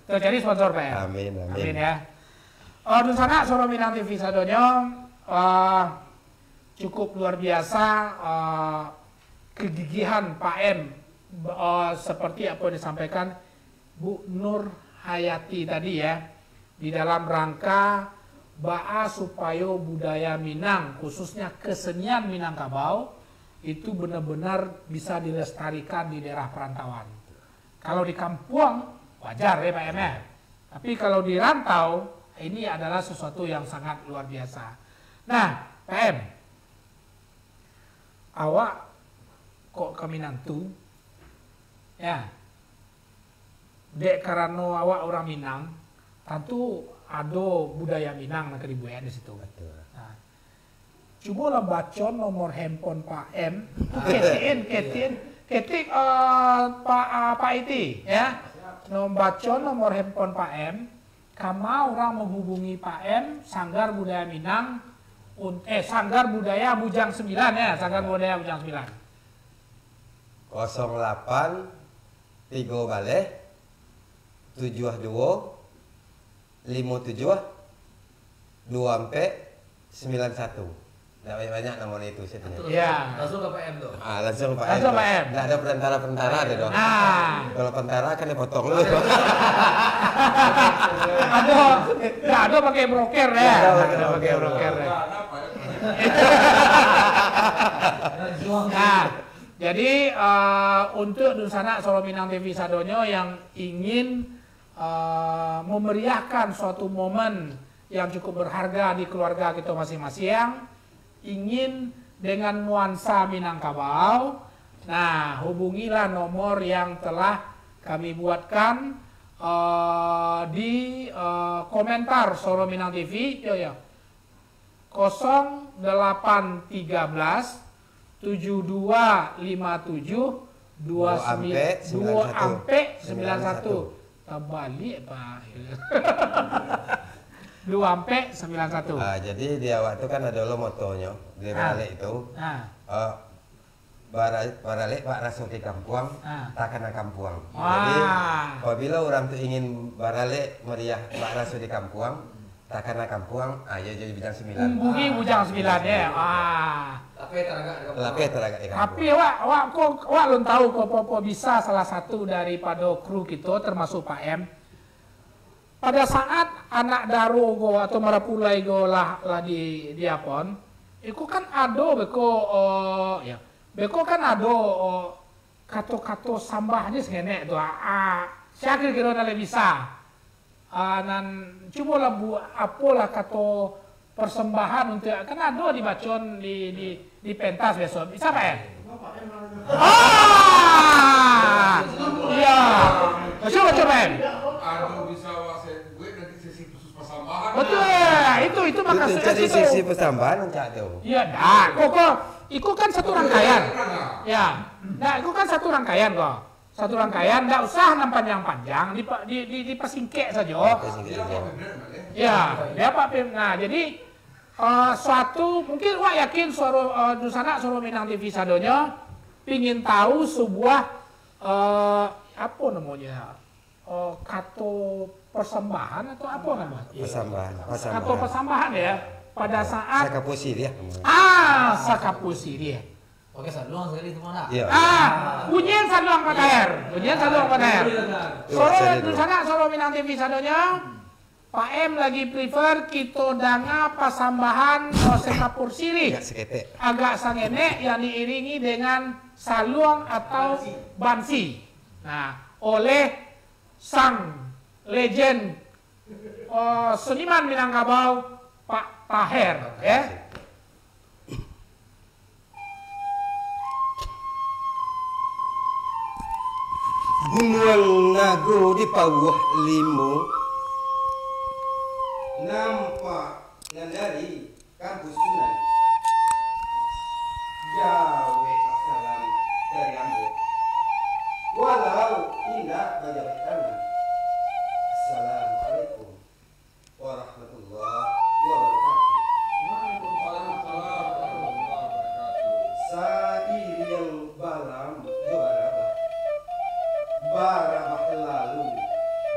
Kito cari sponsor, Pak. Amin, amin. Amin, ya. Eh, dunsanak Suaro Minang T V sadonyo, eh, cukup luar biasa, eh, kegigihan Pak M, eh, seperti apa yang disampaikan Bu Nur Hayati tadi, ya, di dalam rangka baa supayo budaya Minang, khususnya kesenian Minangkabau, itu benar-benar bisa dilestarikan di daerah perantauan. Kalau di kampuang, wajar ya, Pak M, ya. Tapi kalau di rantau, ini adalah sesuatu yang sangat luar biasa. Nah, Pak M, awak kok ka Minang tu, ya, dek karano awak urang Minang, tantu ado budaya Minang nan ka dibuek di situ. Betul. Nah, cubolah baco nomor handphone Pak M. Ah. Ketikin, ketikin, ketik, eh, Pak, eh, Pak Iti, ya. Siap. No, baco nomor handphone Pak M. Kama urang menghubungi Pak M, Sanggar Budaya Minang, un-, eh, Sanggar Budaya Bujang Sembilan, ya, Sanggar Budaya Bujang Sembilan. Kosong lapan tigo baleh tujuah duo limo tujuah duo ampek sambilan satu. Ndak banyak-banyak nomor itu, saya tanya. Iya. Langsung ka Pak M tu. Ah, langsung Pak M. Langsung Pak M. Ndak ada perantara-perantara dia tu. Nah. Kalau perantara kan dia potong dulu. Ada, ndak ada pakai broker ya. Ndak ada pakai broker. Ndak ada pakai broker ya. Nah, jadi, eh, untuk dunsanak Suaro Minang T V sadonyo yang ingin eh, memeriahkan suatu momen yang cukup berharga di keluarga kita masing-masing, ingin dengan nuansa Minangkabau, nah, hubungilah nomor yang telah kami buatkan, eh, di, eh, komentar Suara Minang T V, yo, yo. Kosong delapan tiga belas, tujuh dua lima tujuh, dua sembilan, dua ampek sembilan satu. Tabalik, Pak. Dua ampek sembilan satu. Ah, jadi di awak tu kan ado lo motonyo, di Ah. Baralek itu. Ah. Ah, bara-, baralek bak raso di kampuang, Ah. takana kampuang. Wah. Jadi, apabila urang tu ingin baralek meriah bak raso di kampuang, takana kampuang, ah, iyo jadi Bujang Sembilan. Hubungi Ah. Bujang Sembilan, ya. Ah. Lapeh taragak di kampuang. Lapeh taragak di kampuang. Tapi awak, awak ko, awak alun tahu ko, apo, apo bisa salah satu daripado kru kito, termasuk Pak M. Pada saat anak daro ko atau marapulai ko lah, lah di, di apon, iko kan ado beko, oh, ya. Beko kan ado, oh, kato-kato sambah ni sangenek tu, ah. Ah, sia kiro-kiro nan lai bisa? Ah, nan, cubolah bu-, apolah kato persembahan untuk, kan ado dibacon di, di, di pentas biaso. Bisa, Pak, eh? Ah! Iya. Baco, baco, Pak, eh? Ado bisa wak saya buat nanti sesi khusus persembahan. Betul. Itu, itu Itu maksudnya cari situ. Sesi persembahan, Cak, tu. Iya, dah. Kok, kok, itu kan satu rangkaian. Ya. Nah, itu kan satu rangkaian kok. Satu rangkaian, ndak usah nan panjang-panjang, dipa-, di, di, dipasingkek sajo. Dipasingkek sajo. Ya, dia apa, Pim? Nah, jadi, eh, suatu, mungkin wak yakin suaro, eh, dunsanak Suaro Minang T V sadonyo pingin tahu sebuah, eh, apa namanya, eh, kato persembahan atau apa nama? Persembahan, persembahan. Kato persembahan, ya, pada Ya, saat sakapusi dia. Ah, sakapusi dia. Pakai saluang sakali tu, Mak, nak? Iya. Ah, bunyian saluang, Pak Taher. Bunyian saluang, Pak Taher. Iya, Suaro, saluang. Dunsanak, Suaro Minang T V sadonyo. Pak M lagi prefer kito danga pasambahan, oh, sekapur sirih. Agak saketek. Agak sangenek yang diiringi dengan saluang atau bansi. Nah, oleh sang legend, oh, seniman Minangkabau, Pak Taher, ya. Gunuang Nago di Pauah Limo, nampak nan dari kampus Sunan. Jaweklah salam dari ambo, walau indak bajawek tangan. Assalamualaikum warahmatullahi wabarakatuh. Waalaikumsalam warahmatullahi wabarakatuh. Sairiang balam jo barabah, barabah lalu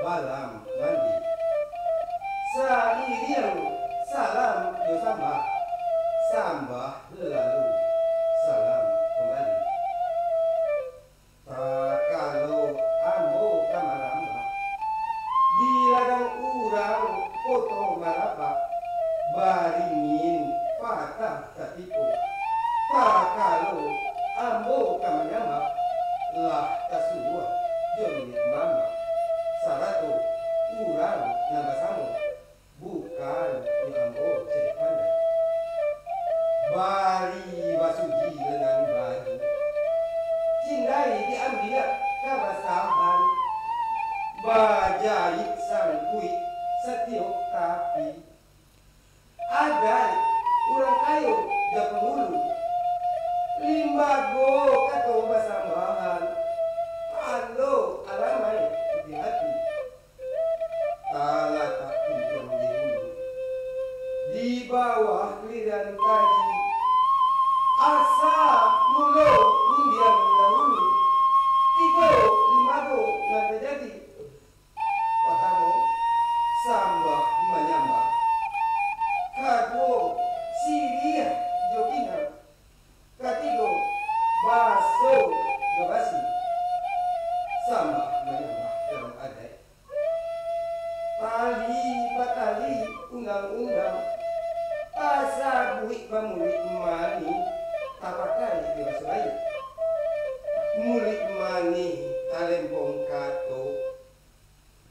balam mandi. Sairiang salam jo sambah, sambah lalu salam kumbali. Takalo ambo ka marambah, di ladang urang koto marabak, baringin patah satiko. Takalo ambo ka manyambah, lah tasuruah jo niniak mamak, sarato urang nan basamo. Bukan di ambo cadiak pandai. Bari basuji nan baju, cindai diambiak kabasahan, bajaik sangkuik satiok tapi. Adaik urang kayo jo pangulu, limbago kato basambahan, alo alamai putiah ati. Talatak pintuang di hulu, di bawah lirian kaji. Asa mulo rundiang dahulu, tigo limbago nan tajadi. Partamo, sambah manyambah. Kaduo, siriah jo pinang. Katigo, baso jo basi. Sambah manyambah dalam adaik. Tali patali undang-undang, tasabuik bamuluik manih, tapakai di baso aia. Muluik manih talempong kato,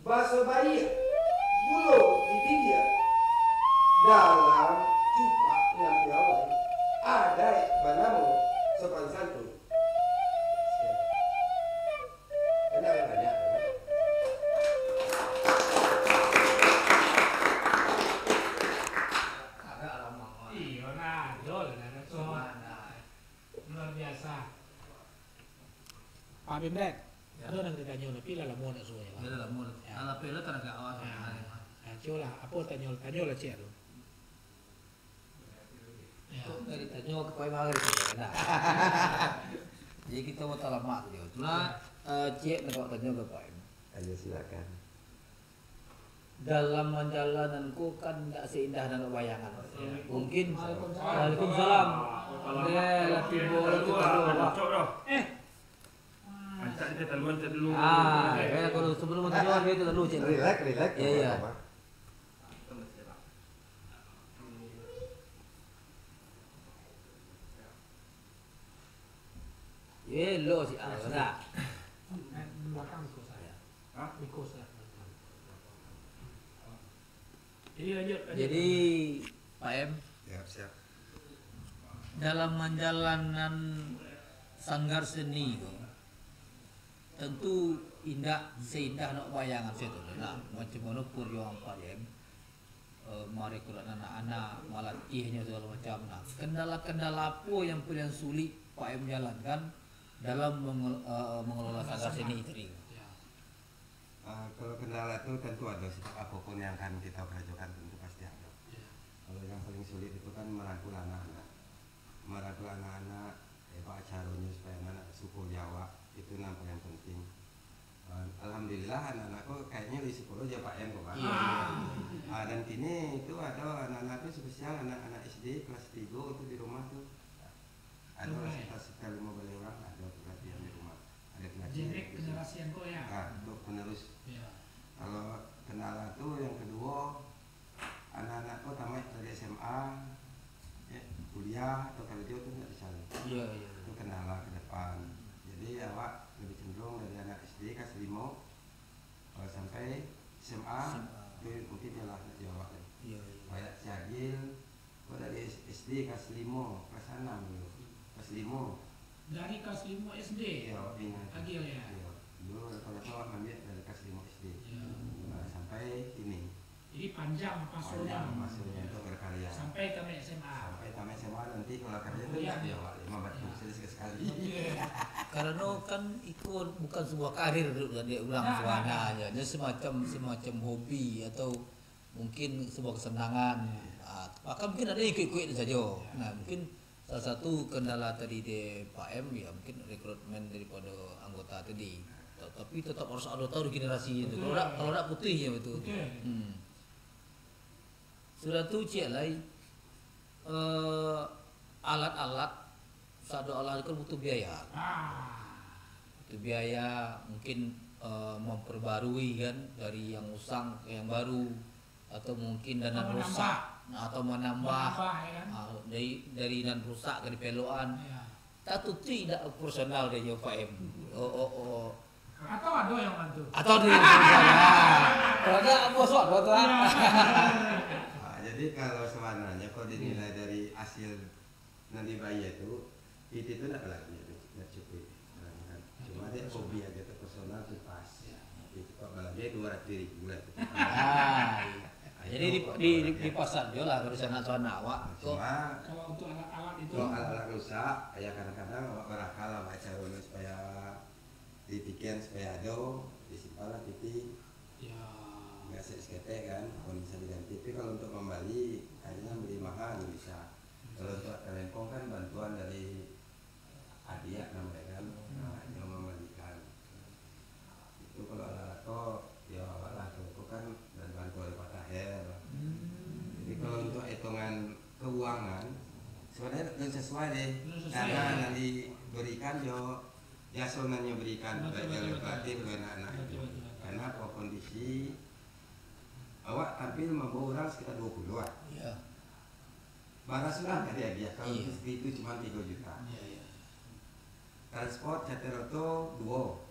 Baso baiak, gulo di bibia, dalam cupak nan piawai, adaik banamo sopan santun. Banyak, banyak. Iyo, nah, yo lah, nah, nah, so, luar biasa. Pak Bimret, ado nan ka ditanyo, tapi lah lamo nak suruah, Pak. Yo, lah lamo. Yo. Alah, pela tanah ka awak. Nah, cubolah, apo tanyo, tanyolah ciek tu. Yo. Kok dari tanyo ka Pak Bimret, nah. Jadi, kito mau talamak tu, yo. Cuma, eh, ciek nak awak tanyo ka Pak Bimret. Ayo, silakan. Dalam manjalan nan ko kan ndak seindah nan bayangan. Mungkin. Waalaikumsalam. Waalaikumsalam. Deh, lah tibo, lah tibo. Eh. Ancak kita talu, ancak dulu. Ah, ya, kalau sebelum talu, dia talu, cik. Relax, relax. Ya, ya. Ye, lo si Alsa. Belakang kau saya. Hah? Ikut saya. Jadi, lanjut, lanjut. Jadi, Pak M, siap, siap. Dalam manjalanan sanggar seni ko, tentu indak seindah nak bayangan situ. Nah, macam mana perjuangan Pak M, eh, merekrut anak-anak, malatihnyo segala macam. Nah, kendala-kendala apo yang paling sulit Pak M jalankan dalam mengel-, eh, mengelola sanggar seni tadi? Ya. Ah, kalau kendala tu tentu ada, sih, apapun yang akan kita kerjakan tentu pasti ada. Ya. Kalau yang paling sulit itu kan merangkul anak-anak. Merangkul anak-anak, eh, baa caronyo supaya anak-anak suko di awak, itu yang paling penting. Ah, alhamdulillah, anak-anak ko kayaknyo di sekolah jo Pak M ko, Pak. Iya. Ah, dan kini itu ada anak-anak tu spesial, anak-anak S D kelas tiga tu di rumah tu. Ada lah sekitar, sekitar lima belas orang, ada pelatihan di rumah. Ada pelatihan. Jadi, generasi yang ko, ya? Ah, untuk penerus. Iya. Kalau kendala tu, yang kedua, anak-anak ko tamat dari S M A, ya, kuliah atau kerja tu ndak bisa. Iya, iya. Itu kendala ke depan. Jadi, awak lebih cenderung dari anak S D kelas lima, kalau sampai S M A, S M A. Tu mungkin iyolah nak jawab. Iya, iya. Kayak si Agil, kok dari S-, S D kelas lima, kelas enam dulu. Kelas lima. Dari kelas lima S D? Iya, ingat. Agil, ya? Iya. Dulu rata-rata awak ambil dari kelas lima S D. Iya. Nah, sampai ini. Jadi panjang fasenya. Panjang fasenya untuk berkarya. Sampai tamat S M A. Sampai tamat S M A nanti kalau kerja tu, kuliah, ya, Pak, lima batu, iya, sekali-sekali. Iya. Karena kan iko bukan sebuah karir, dia ulang. Nah, nah, nah. Sebenarnya. Dia semacam, semacam hobi atau mungkin sebuah kesenangan. Iya. Ah, bahkan mungkin ada ikut-ikut saja. Iya. Nah, mungkin salah satu kendala tadi di Pak M, ya, mungkin rekrutmen daripada anggota tadi. Ta-, tapi tetap harus ada tahu generasi itu. Betul. Kalau ndak, kalau ndak putuih je betul. Betul. Hmm. Sudah tu, ciek lai, eh, alat-alat, sado alat itu kan butuh biaya. Ah. Butuh biaya, mungkin, eh, memperbarui kan, dari yang usang ke yang baru, atau mungkin dan nan rusak, atau menambah, ya kan? Ah, dari, dari nan rusak ka dipelokan. Iya. Tatutuik indak personal dek nyo Pak M. Oh, oh, oh. Atau ado yang bantu? Atau ado yang personal. Kalau ndak, bosok, bosok. Iya. Ah, jadi kalau sebenarnya kalau dinilai dari hasil nan dibayar tu, P T tu ndak balanja tu, ndak cukuik. Nah, kan. Cuma dek hobi aja tu, personal tu pas. Ya. Tapi tu kok balanja dua ratus ribu lah tu. Ah, iya. Jadi di, di, di, dipasang juo lah kalau sanak-sanak awak. Cuma kalau untuk alat-alat itu, kalau alat-alat rusak, ya kadang-kadang awak berakal lah, baca dulu supaya dipikian supaya ado, disimpan lah P T. Ya. Nggak se-, seketek kan, kalau bisa diganti. Tapi kalau untuk membali, akhirnya beli mahal nggak bisa. Kalau untuk talempong kan bantuan dari adiak namanya kan, nah, dia membalikan. Itu kalau alat-alat ko, ya awak lah, ko kan dari bantuan dari Pak Taher. Hmm. Jadi kalau untuk hitungan keuangan, sebenarnya belum sesuai deh. Belum sesuai. Karena yang diberikan jo biaso nan nyo berikan, betul, baik betul, yang betul, pelatih, betul, atau anak-anak itu. Betul, betul, betul. Karena apa kondisi awak tampil mambawa urang sekitar dua puluh lah. Iya. Bara surang ka diagiah, kalau, iya, itu cuma tiga juta. Iya, iya. Transport, charter oto, duo.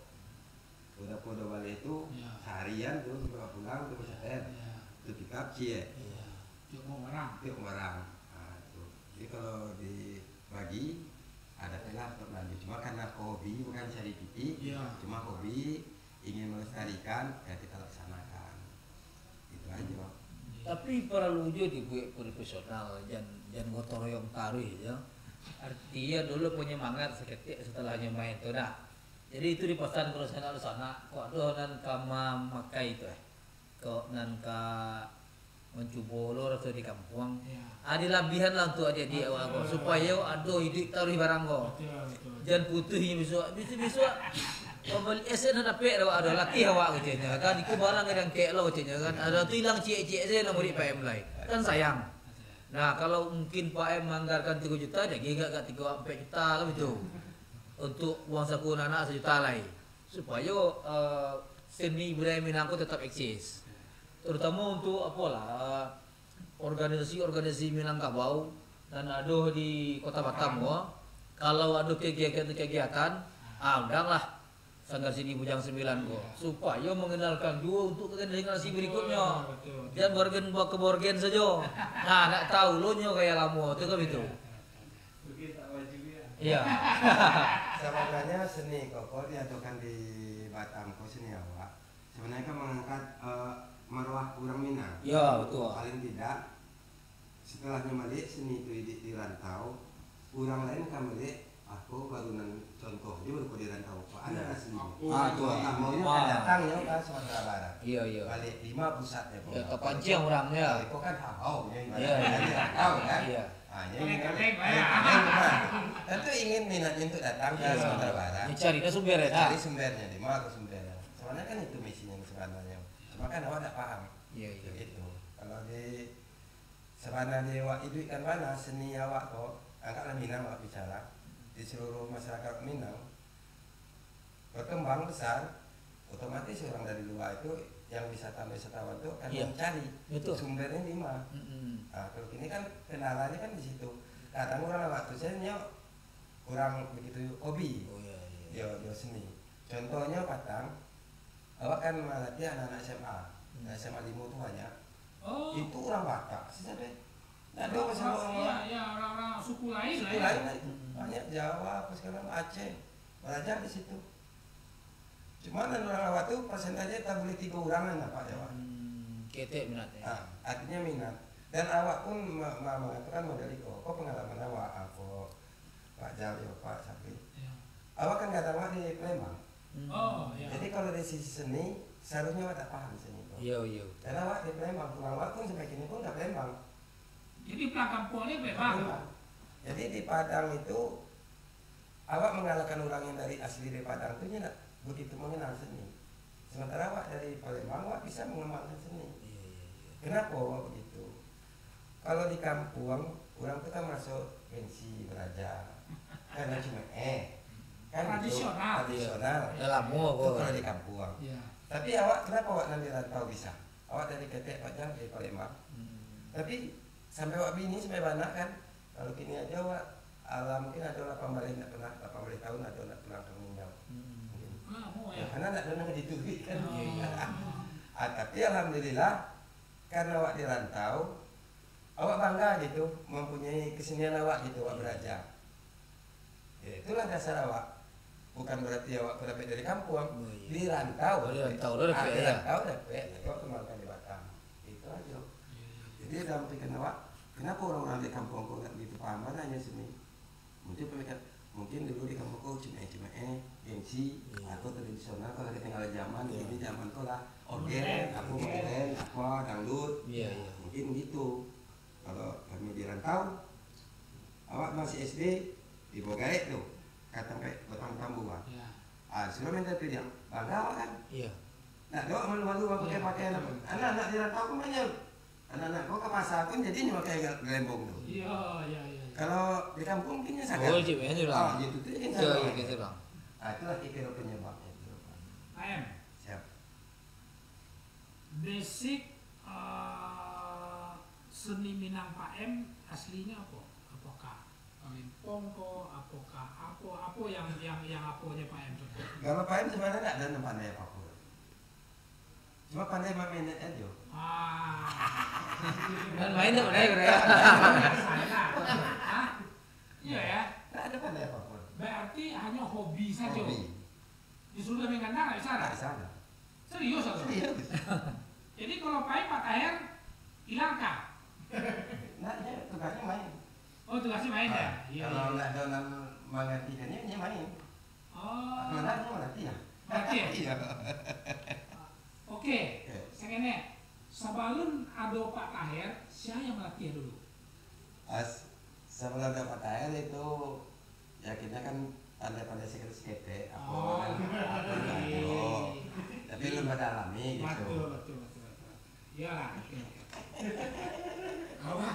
Udah kudo balik tu, ya, seharian tu, bawa pulang tu, ya, pesetel. Ya. Tu pickup ciek. Ya. Tiok mau barang. Tiok mau barang. Ha, tu. Jadi kalau dibagi, ada lah untuk belanja. Cuma karena hobi, bukan cari piti. Ya. Cuma hobi, ingin melestarikan, ya kita laksanakan. Itu aja. Tapi paralu juo dibuek profesional, jan, jan gotong royong taruih ja. Artinya dulu penyemangat saketek setelahnya main tu dah. Jadi itu dipasan kalau sanak-sanak, kok ado nan ka mamakai tu, eh. Kok nan ka mancubo lo raso di kampuang. Ya. Ah, dilabihan lah untuk adiak-adiak awak ko, supayo ado iduik taruih barang ko. Betul, betul, betul. Jan putuih inyo bisuak. Bisuak-bisuak, kalau bali es nan dapek awak ado, latih awak katonyo. Kan, iko barang ka diangkek lo katonyo kan. Ado tu ilang ciek-ciek sajo nan murid Pak M lai. Kan sayang. Nah, kalau mungkin Pak M manganggarkan tigo juta, jan agak-agak tigo ampek juta kan itu. Untuk uang saku anak sajuta lai. Supayo, eh, seni budaya Minang ko tetap eksis. Terutama untuk, apolah, eh, organisasi-organisasi Minangkabau nan ado di Kota Batam ko, kalau ado kegiatan-kegiatan, ah, undanglah Sanggar Seni Bujang Sambilan ko, supayo mengenalkan juo untuk generasi-generasi berikutnyo. Betul, betul. Jan borgen ba-, ke borgen sajo. Nah, nak tahu lo nyo gaya lamo tu kan itu. Iya. Sabananyo seni ko, ko diadokan di Batam ko, seni awak. Sabananyo kan mangangkat, eh, maruah urang Minang. Ya, betul. Paling tidak, setelah nyo baliak seni tu di, di rantau, urang lain ka maliek, ah, ko baru nan contoh aja baru ko di rantau. Ko ado asli. Ah, tu. Tamunyo ka datang nyo ka Sumatera Barat. Iya, iya. Baliak di ma pusatnyo ko. Ya, tapancing urang, ya. Ko kan habau nyo ibaratnyo di rantau kan. Iya. Ah, jadi kaleng, kaleng, kaleng, kan. Tentu ingin minatnya untuk datang ke Sumatera Barat. Ya, cari dah sumber ya, cari sumbernyo, di mana ke sumbernya. Sebenarnya kan itu misinya sebenarnya. Cuma kan awak tak paham. Iya, iya. Begitu. Kalau di sebenarnya awak iduikkan mana seni awak ko, angkatlah Minang awak bicara di seluruh masyarakat Minang, berkembang besar, otomatis orang dari luar itu, yang wisata-wisatawan tu akan mencari sumbernya di mana. Ah, kalau kini kan kendalanya kan di situ. Kadang orang awak tu saja kurang begitu hobi. Oh, iya, iya. Yo, yo seni. Contohnya patang, awak kan melatih anak-anak S M A. Anak S M A limo tu banyak. Oh. Itu orang Batak sih sampai. Ndak ada orang, iya, iya, orang-orang suku lain lah, suku lain lah itu. Banyak Jawa, apa segala macam, Aceh, belajar di situ. Cuma nan urang awak tu, persentase tak boleh tigo urang lah nampak Jawa. Hmm, ketek minatnya. Ah, artinya minat. Dan awak pun ma-, ma-, mengatakan model iko, ko pengalaman awak, ako, Pak Jal, yo, Pak Sabri. Iya. Awak kan kadang awak di Palembang. Hmm. Oh, iya. Jadi kalau dari sisi seni, seharusnya awak tak paham seni itu. Iya, iya. Karena awak di Palembang, pulang awak pun sampai kini pun ke Palembang. Jadi pulang kampung ni Palembang. Palembang. Jadi di Padang itu, awak mengalahkan orang yang dari asli dari Padang tu, dia tak begitu mengenal seni. Sementara awak dari Palembang, awak bisa mengembangkan seni. Iya, iya, iya. Kenapa awak begitu? Kalau di kampuang, urang tu kan maraso gengsi baraja. Karena cuma, eh, kan gitu, tradisional. Tradisional. Dah lamo ko. Itu kalau di kampuang. Iya. Tapi awak, kenapa awak nan di rantau bisa? Awak dari ketek Pak Jal, dari Palembang. Hmm. Tapi sampai awak bini, sampai beranak kan, kalau kini aja awak, alah mungkin ada lapan baleh ndak pernah, lapan baleh tahun ada ndak pernah ka Minang. Hmm. Mungkin. Lamo, ya? Ya, karena ndak pernah dituruik kan. Oh. Iya, iya. Ah, tapi alhamdulillah, karena awak di rantau, awak bangga gitu, mempunyai kesenian awak gitu, awak beraja. Ya, itulah dasar awak. Bukan berarti awak ko dapek dari kampuang. Oh, iya. Di rantau. Oh, di rantau lo dapek, ah, di rantau dapek, awak kembangkan di Batam. Itu aja. Iya, iya, iya. Jadi, dalam pikiran awak, kenapa orang-orang di kampuang ko ndak begitu paham banyak seni? Mungkin mereka, mungkin dulu di kampuang ko cimeeh-cimeeh, gengsi, atau tradisional, kalau ketinggalan zaman, ini zaman ko lah orgen, apa, modern, apa, dangdut. Iya, iya. Mungkin gitu. Kalau kami di rantau, awak masih S D, dibawa gaek tu, ka tampek batang tambu, ah. Iya. Ah, sudah minta tu dia, bangga awak kan? Iya. Ndak ada awak malu-malu, awak pakai pakaian apa. Anak-anak di rantau pun banyak. Anak-anak ko ka pasar pun jadi nyo pakai ga-, galembong tu. Iya, iya, iya, iya. Kalau di kampuang mungkin nyo sadar. Oh, cik, ya, sudah. Ah, gitu tu, mungkin sadar. Iya, iya, sudah. Ah, itulah kira-kira penyebabnya tu. Pak M. Siap. Basic, eh, seni Minang Pak M aslinya apa? Apakah Palempong ko, apokah, apo, apo yang, yang, yang aponyo Pak M tu? Kalau Pak M sebenarnya ndak ado nan pandai apo-apo. Cuma pandai main ajo. Ah. Main-main tu pandai, pandai. Biasa lah. Hah? Iyo, yo? Ndak ado pandai apo-apo. Berarti hanyo hobi sajo. Hobi. Disuruh main gandang, ndak bisa, ndak? Ndak bisa, ndak. Serius, atau? Serius. Jadi, kalau main Pak Taher, ilang ka? Ndak, nyo tugasnyo main. Oh, tugasnyo main, yo? Nah, iyo, kalau iyo, ndak ado nan manggantikannyo, nyo main. Oh. Kalau ndak, nyo malatih lah. Malatih, yo? Iyo. Oke, oke. Sangenek, sabalun ado Pak Taher, sia yang malatih dulu? As-, sabalun ado Pak Taher itu, yo, kito kan pandai-pandai saketek-saketek, apo, oh, kan, apo, iyo, iyo, iyo. Tapi alun badalami gitu. Batul, batul, batul, batul. Iyolah, oke, oke. Apo?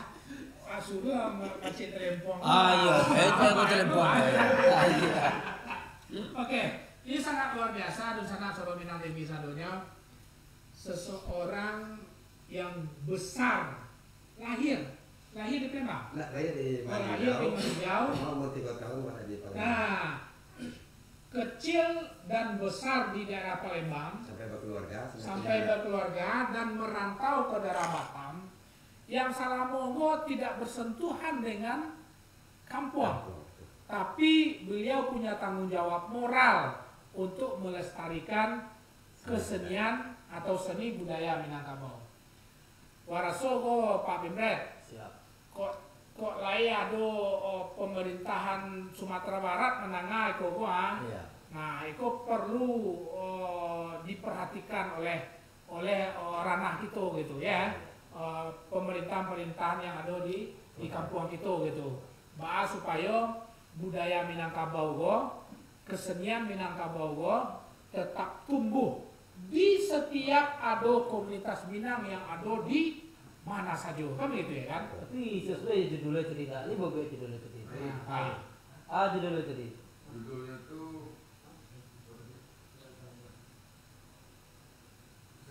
Pak Suryo ma-, masih talempong. Ah, iyo, eh, itu aku talempong. Ah, iyo. Oke, ini sangat luar biasa, dunsanak Solo Minang T V sadonyo. Seseorang yang besar, lahir, lahir di Palembang? Ndak, lahir di Marijau. Oh, lahir di Marijau. Cuma umur tigo tahun baru di Palembang. Nah, kecil dan besar di daerah Palembang. Sampai berkeluarga, sampai berkeluarga dan merantau ke daerah Batam, yang salamo ko tidak bersentuhan dengan kampuang. Kampuang, betul. Tapi beliau punya tanggung jawab moral untuk melestarikan kesenian atau seni budaya Minangkabau. Waraso ko, Pak Pimret. Siap. Kok, kok lai ado, oh, pemerintahan Sumatera Barat mandanga iko ko, ah? Iya. Nah, iko perlu, oh, diperhatikan oleh, oleh, oh, ranah kito gitu, yo. Iya. Eh, pemerintahan-pemerintahan yang ado di, di kampuang kito gitu. Baa supayo budaya Minangkabau ko, kesenian Minangkabau ko tetap tumbuh di setiap ado komunitas Minang yang ado di mana sajo. Kan begitu, yo kan? Tapi sasuai judulnyo tadi, ndak lai babuek judulnyo tadi. Nah, baik. Ah, judulnyo tadi. Judulnyo tu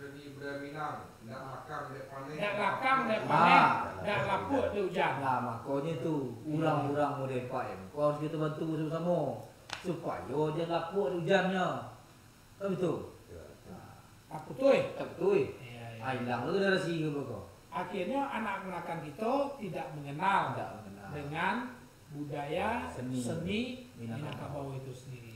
Seni Budaya Minang, ndak lakang dek paneh. Ndak lakang dek paneh, ah, ndak lapuak dek ujan. Nah, makonyo tu, urang-urang model Pak M ko harus kito bantu samo-samo, supayo jan lapuak dek ujannyo. Kan betul? Yo. Nah. Taputuih. Taputuih. Iyo, iyo. Ah, ilang tu generasi ko. Akhirnyo, anak kamanakan kito tidak mengenal, tidak mengenal dengan budaya seni, seni Minangkabau, Minangkabau itu sendiri.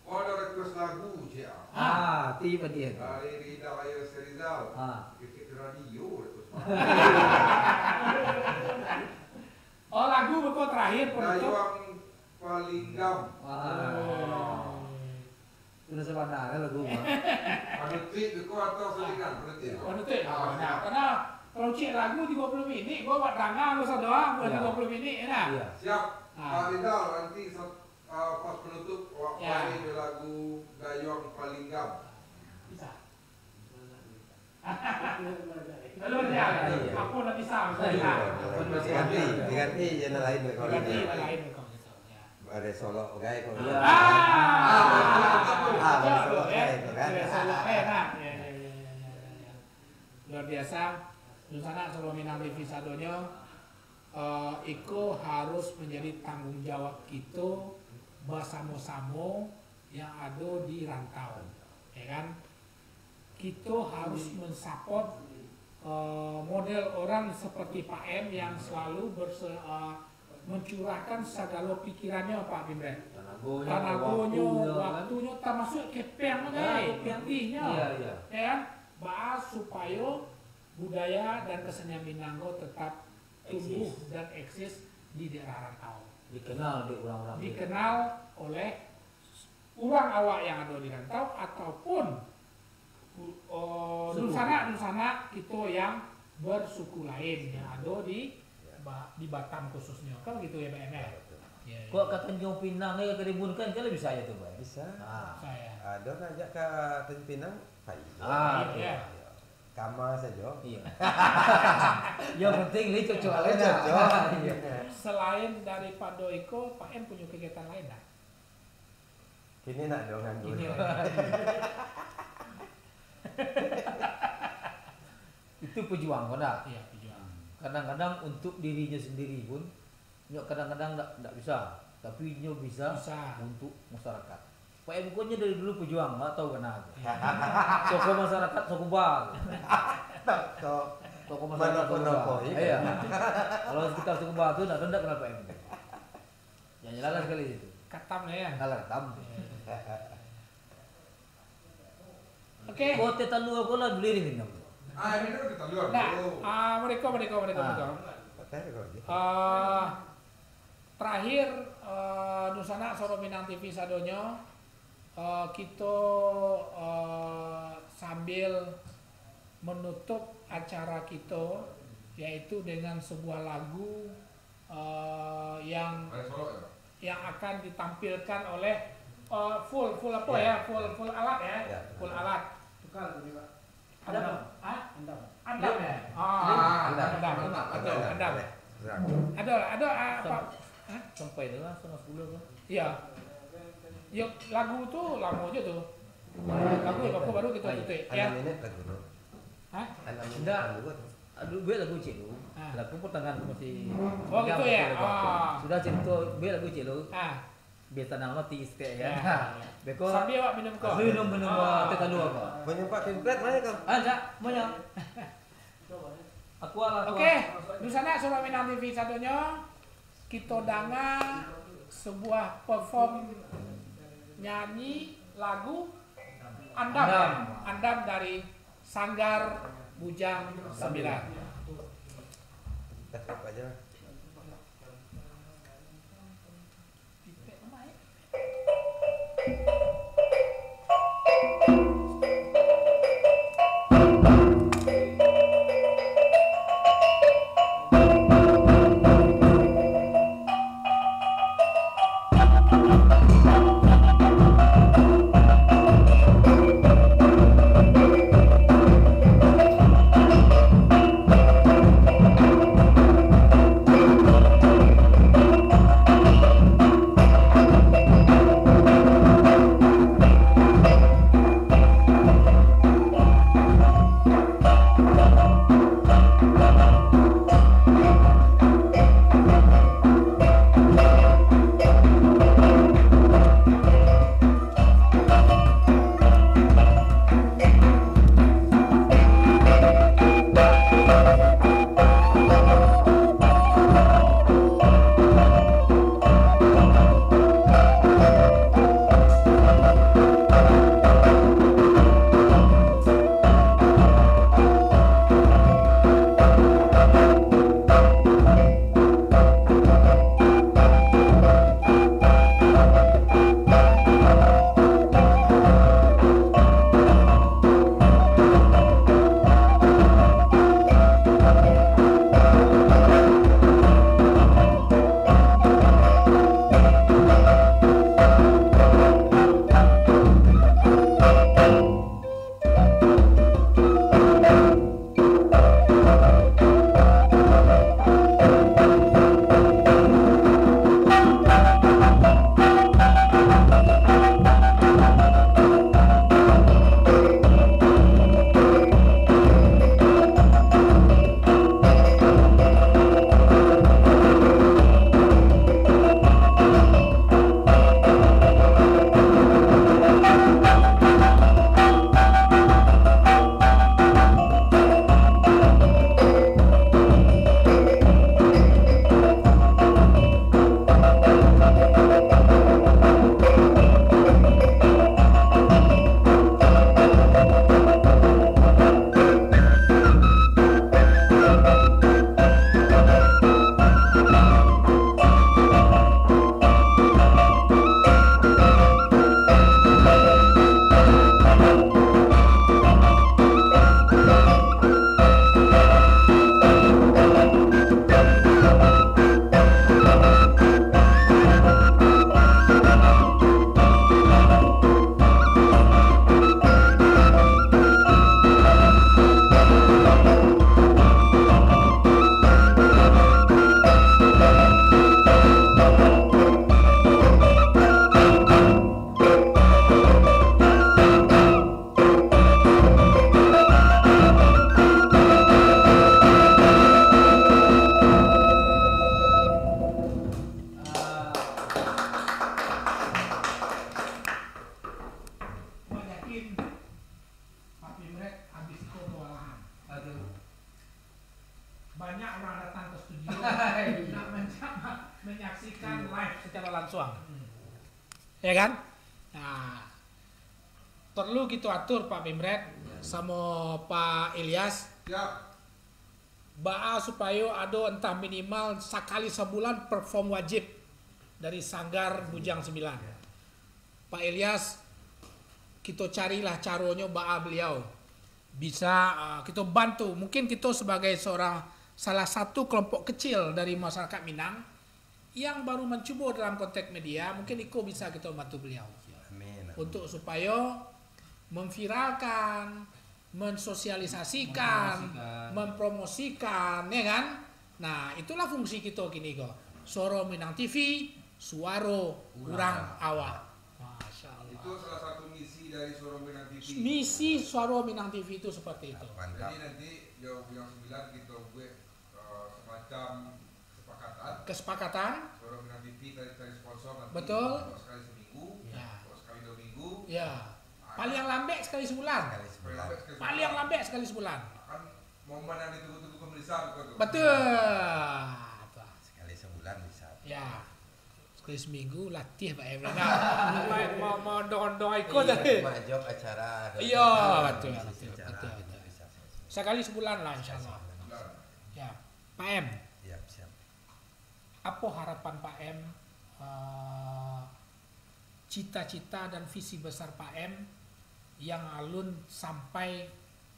Oh, ado request lagu, Cik, ah. Ah, ti padian. Dari Rida Raya Serizal. Ah. Kecek radio request lagu. Oh, lagu beko terakhir, penutup. Dayuang Palinggam. Ah. Oh. Sudah sabana kan lagu mah. Panutuik beko atau salingan? Panutuik beko. Panutuik. Ah, nah, siap. Karena kalau cek lagu tigo puluah minik, gua buat danga lu sadoang, buat, iya, tigo puluah minik, yo nah. Iya. Siap. Ah. Pak Rizal, nanti sa-, Ah, pas penutup, awak, ya, main jo lagu Dayuang Palinggam. Bisa. Lalu dia, iya, apo ndak bisa? Iya. Diganti, diganti je nan lain kalau gitu. Diganti nan lain kalau gitu, ya. Bare Solok bagai kalau gitu. Ah. Ah, bare Solok bagai itu kan. Bare Solok, eh, nah. Ya, ya, ya. Luar biasa. Dunsanak Solo Minang T V sadonyo. Eh, iko harus manjadi tanggung jawab kito basamo-samo yang ado di rantau, yo kan? Kito harus, hmm, mensupport, eh, model orang seperti Pak M yang selalu berse-, eh, mencurahkan sagalo pikirannyo, Pak Pimret. Tanagonyo, tanagonyo, waktunyo, kan? Waktunyo, tamasuak kepeng, ya, kepeng ihnyo. Iya, iya. Yo kan? Baa supayo budaya dan kesenian Minang ko tetap tumbuh, eksis, dan eksis di daerah rantau. Dikenal dek urang-urang. Dikenal oleh urang awak yang ado di rantau ataupun, uh, dunsanak-dunsanak kito yang bersuku lain yang ado di, ya, Ba-, di Batam khususnyo. Kan begitu yo, Pak M, yo? Ya, betul. Ya, ya. Kok ka Tanjung Pinang, eh, ka Karimun kan, kan bisa aja tu, Pak? Bisa. Ah. Bisa, ya. Ado nan ajak ka Tanjung Pinang, pai. Ah, iya, betul. Iya. Kama sajo. Iya. Yang penting ni cocok. Kalau aja. Cocok. Iya. Selain daripado iko, Pak M punyo kegiatan lain dak? Kini nak dong nganggur. Kini. Itu pejuang ko dak? Iya, pejuang. Kadang-kadang untuk dirinyo sendiri pun Nyo kadang-kadang ndak, ndak bisa, tapi nyo bisa Bisa. untuk masyarakat. Pak M Ko nyo dari dulu pejuang, ndak tahu kana tu. Tokoh masyarakat, Sokuba tu. Tokoh masyarakat Sokuba. Iya. Kalau sekitar Sokuba tu, ndak, ndak kenal Pak M Ko. Yang jelas sekali itu. Katam lah ya. Kalah katam. Oke. Oh, teh talua ko lah beli ni minum. Ah, ini dulu teh talua Nah, dulu. ah, mereka, mereka, mereka, Ah. mereka. Pakai kau lagi. Ah, terakhir, eh, Dunsanak Soro Minang T V sadonyo, eh, kito, eh, sambil menutup acara kito, yaitu dengan sebuah lagu eh, yang Main solok ya? yang akan ditampilkan oleh, eh, full, full apa Ya. ya? Full, full alat ya? Ya. Full alat. Tukar lagu ni, Pak. Ada Andam. apa? Hah? Andam. Andam ya? Ah, Andam. Andam. Andam. Andam. Andam. Andam. Andam. Andam. Ado, ado, ah, Sam- apa? Hah? Sampai tu lah setengah sepuluh tu. Iya. Yo, lagu tu lama je tu. Lagu tu baru kita Ai. tutup. Ya. Andam ini lagu tu. Hah? Andam ini Ndak. lagu tu. Aduh, buek lagu ciek lu. Ah. Lagu pertengahan tu masih Oh, gitu ya? Ah. Sudah ciek tu, buek lagu ciek lu. Ah. Biar tenang mati sikit, kan? Ya. Beko Sambil awak minum kopi. Minum, minum, Ah. teh talua ko. Punya Pak Pimpret mana kau? Ah, ndak, punya. Aku lah, aku Oke, lah. Dunsanak Soro Minang T V sadonyo, kito danga sebuah perform nyanyi lagu Andam. Andam. Andam dari Sanggar Bujang Sambilan. Dah, apa aja. Banyak orang datang ke studio nak menja-, menyaksikan live secara langsung. Ya kan? Nah, perlu kita atur, Pak Pemret, samo Pak Ilyas. Siap. Baa supayo ado entah minimal sakali sabulan perform wajib dari Sanggar Bujang Sembilan. Pak Ilyas, kito carilah caronyo baa beliau bisa, ah, kito bantu. Mungkin kito sebagai seorang, salah satu kelompok kecil dari masyarakat Minang yang baru mencubo dalam konteks media, mungkin iko bisa kito bantu beliau. Amin, amin. Untuk supayo memviralkan, mensosialisasikan, mempromosikan, mempromosikan, ya kan? Nah, itulah fungsi kito kini ko. Suaro Minang T V, suaro urang awak. Masya Allah. Itu salah satu misi dari Suaro Minang T V. Misi Suaro Minang T V itu seperti itu. Mantap. Jadi nanti di Bujang Sembilan kita buat, eh, semacam kesepakatan. Kesepakatan. Suaro Minang T V cari, cari sponsor nanti. Betul. Kalau sekali seminggu, ya, kalau sekali dua minggu. Ya. Ah, paling lambek sekali sebulan. Sekali sebulan. Paling lambek sekali sebulan. Paling lambek sekali sebulan. Kan momen yang ditunggu-tunggu pemirsa, bukan tu? Betul. Sekali sebulan bisa. Ya. Sekali seminggu latih, Pak Em. Nah, mau, mau, mau ondong-ondong iko tadi. Iya, mak jawab acara. Iya, betul, betul, betul, betul. Bisa, bisa, bisa. Sekali sebulan lah, insya Allah. Sebulan. Ya, Pak Em. Ya, siap. Apo harapan Pak Em, eh, cita-cita dan visi besar Pak Em yang alun sampai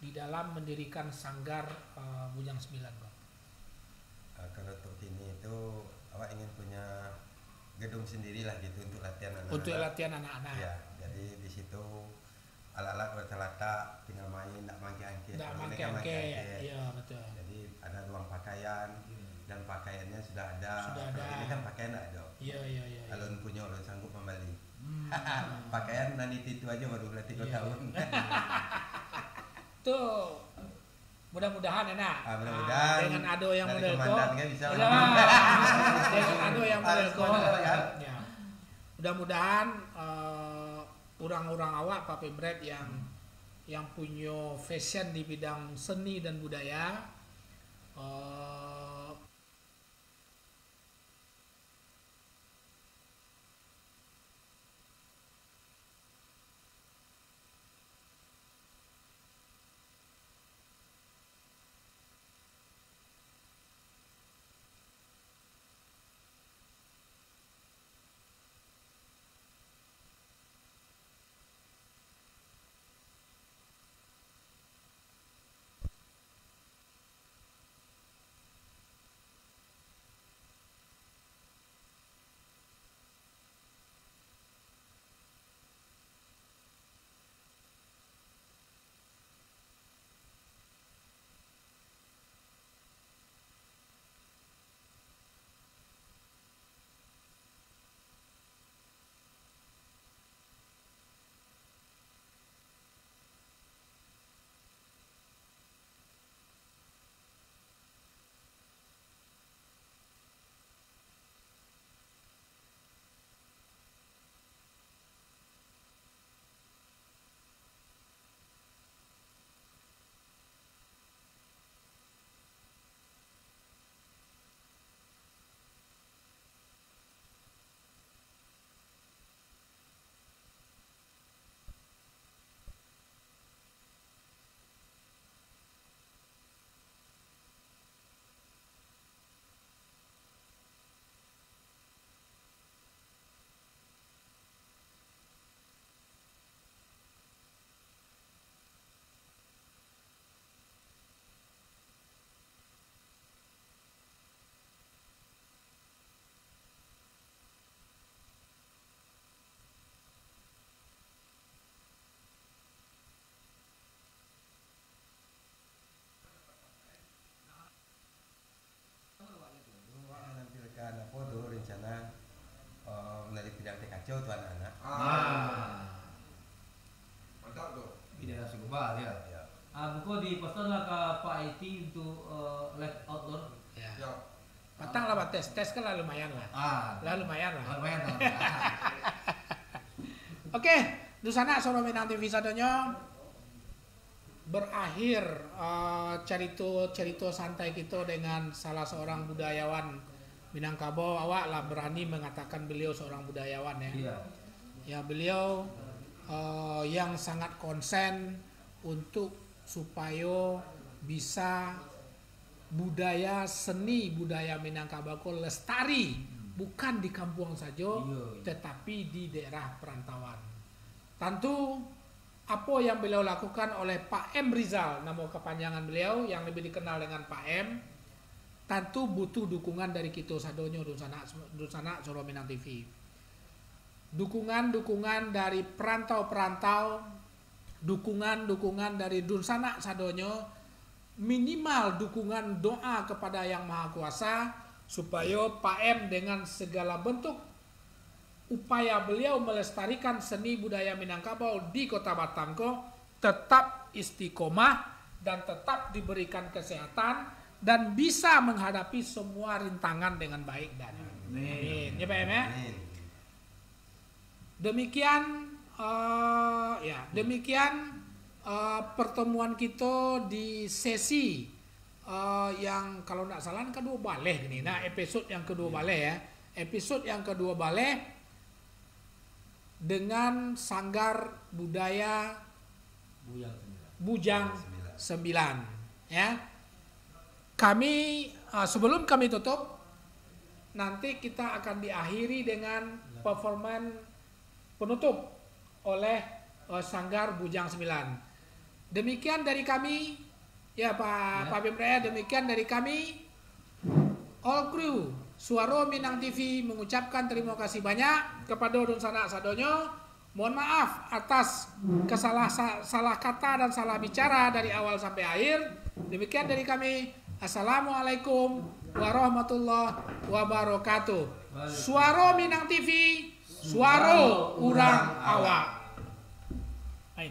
di dalam mendirikan Sanggar, eh, Bujang Sembilan ko? Ah, kalau untuk kini itu, awak ingin punya gedung sendiri lah gitu untuk latihan anak-anak. Untuk latihan anak-anak. Ya, jadi di situ alat-alat udah terletak, tinggal main, ndak mangkek-angkek. Ndak mangkek-angkek. Iya, betul. Jadi ada ruang pakaian, dan pakaiannya sudah ada. Sudah ada. Kalau ini kan pakaian ndak ada. Iya, iya, iya, iya. Kalau punya orang sanggup membeli. Hmm. Pakaian nan itu-itu aja baru lah tiga tahun. Iya. Tuh. Mudah-mudahan enak. Ah, mudah-mudahan. Ah, dengan ado yang model ko. Komandan kan bisa. Ya. Dengan ado yang model ko. Harus komandan, kan? Ya. Mudah-mudahan, eh, urang-urang awak, Pak Pemret, yang, yang punyo passion di bidang seni dan budaya, eh, Menampilkan apa tu rencana, eh, menari pidang teh kacau tu anak-anak. Ah. Mantap tu. Ide langsung kebal, ya. Ya. Ah, mungkin dipesanlah ke Pak Iti untuk, eh, live outdoor. Ya. Siap. Patang lah, Pak, tes. Tes kan lah lumayan lah. Ah. Lah lumayan lah. Lah lumayan lah. Oke, dunsanak Suaro Minang T V sadonyo. Berakhir, eh, carito-carito santai kito dengan salah seorang budayawan Minangkabau. Awak lah berani mengatakan beliau seorang budayawan, ya. Iya. Ya, beliau, eh, yang sangat konsen untuk supayo bisa budaya, seni budaya Minangkabau ko lestari, bukan di kampuang sajo, Iya, iya. tetapi di daerah perantauan. Tantu, apo yang beliau lakukan oleh Pak M Rizal, namo kapanjangan beliau yang lebih dikenal dengan Pak M, tantu butuh dukungan dari kito sadonyo, dunsanak, dunsanak Suaro Minang T V. Dukungan-dukungan dari perantau-perantau, dukungan-dukungan dari dunsanak sadonyo, minimal dukungan doa kepada Yang Maha Kuasa, supayo Pak M dengan segala bentuk upaya beliau melestarikan seni budaya Minangkabau di Kota Batam ko tetap istiqomah dan tetap diberikan kesehatan dan bisa menghadapi semua rintangan dengan baik dan amin. Ya, Pak M, ya? Amin. Demikian, eh, ya, demikian, eh, pertemuan kito di sesi, eh, yang kalau ndak salah kedua baleh ni, nah, episode yang kedua baleh, ya. Episode yang kedua baleh dengan Sanggar Budaya Bujang Sembilan. Bujang Sembilan. Sembilan, ya. Kami, eh, sebelum kami tutup, nanti kita akan diakhiri dengan performan penutup oleh, eh, Sanggar Bujang Sembilan. Demikian dari kami, ya, Pak, Ya. Pak Bimra, ya, demikian dari kami. All crew Suaro Minang T V mengucapkan terima kasih banyak kepada dunsanak sadonyo. Mohon maaf atas kesalah sa- salah kata dan salah bicara dari awal sampai akhir. Demikian dari kami. Assalamualaikum warahmatullahi wabarakatuh. Suaro Minang T V, suaro urang awak. Lain.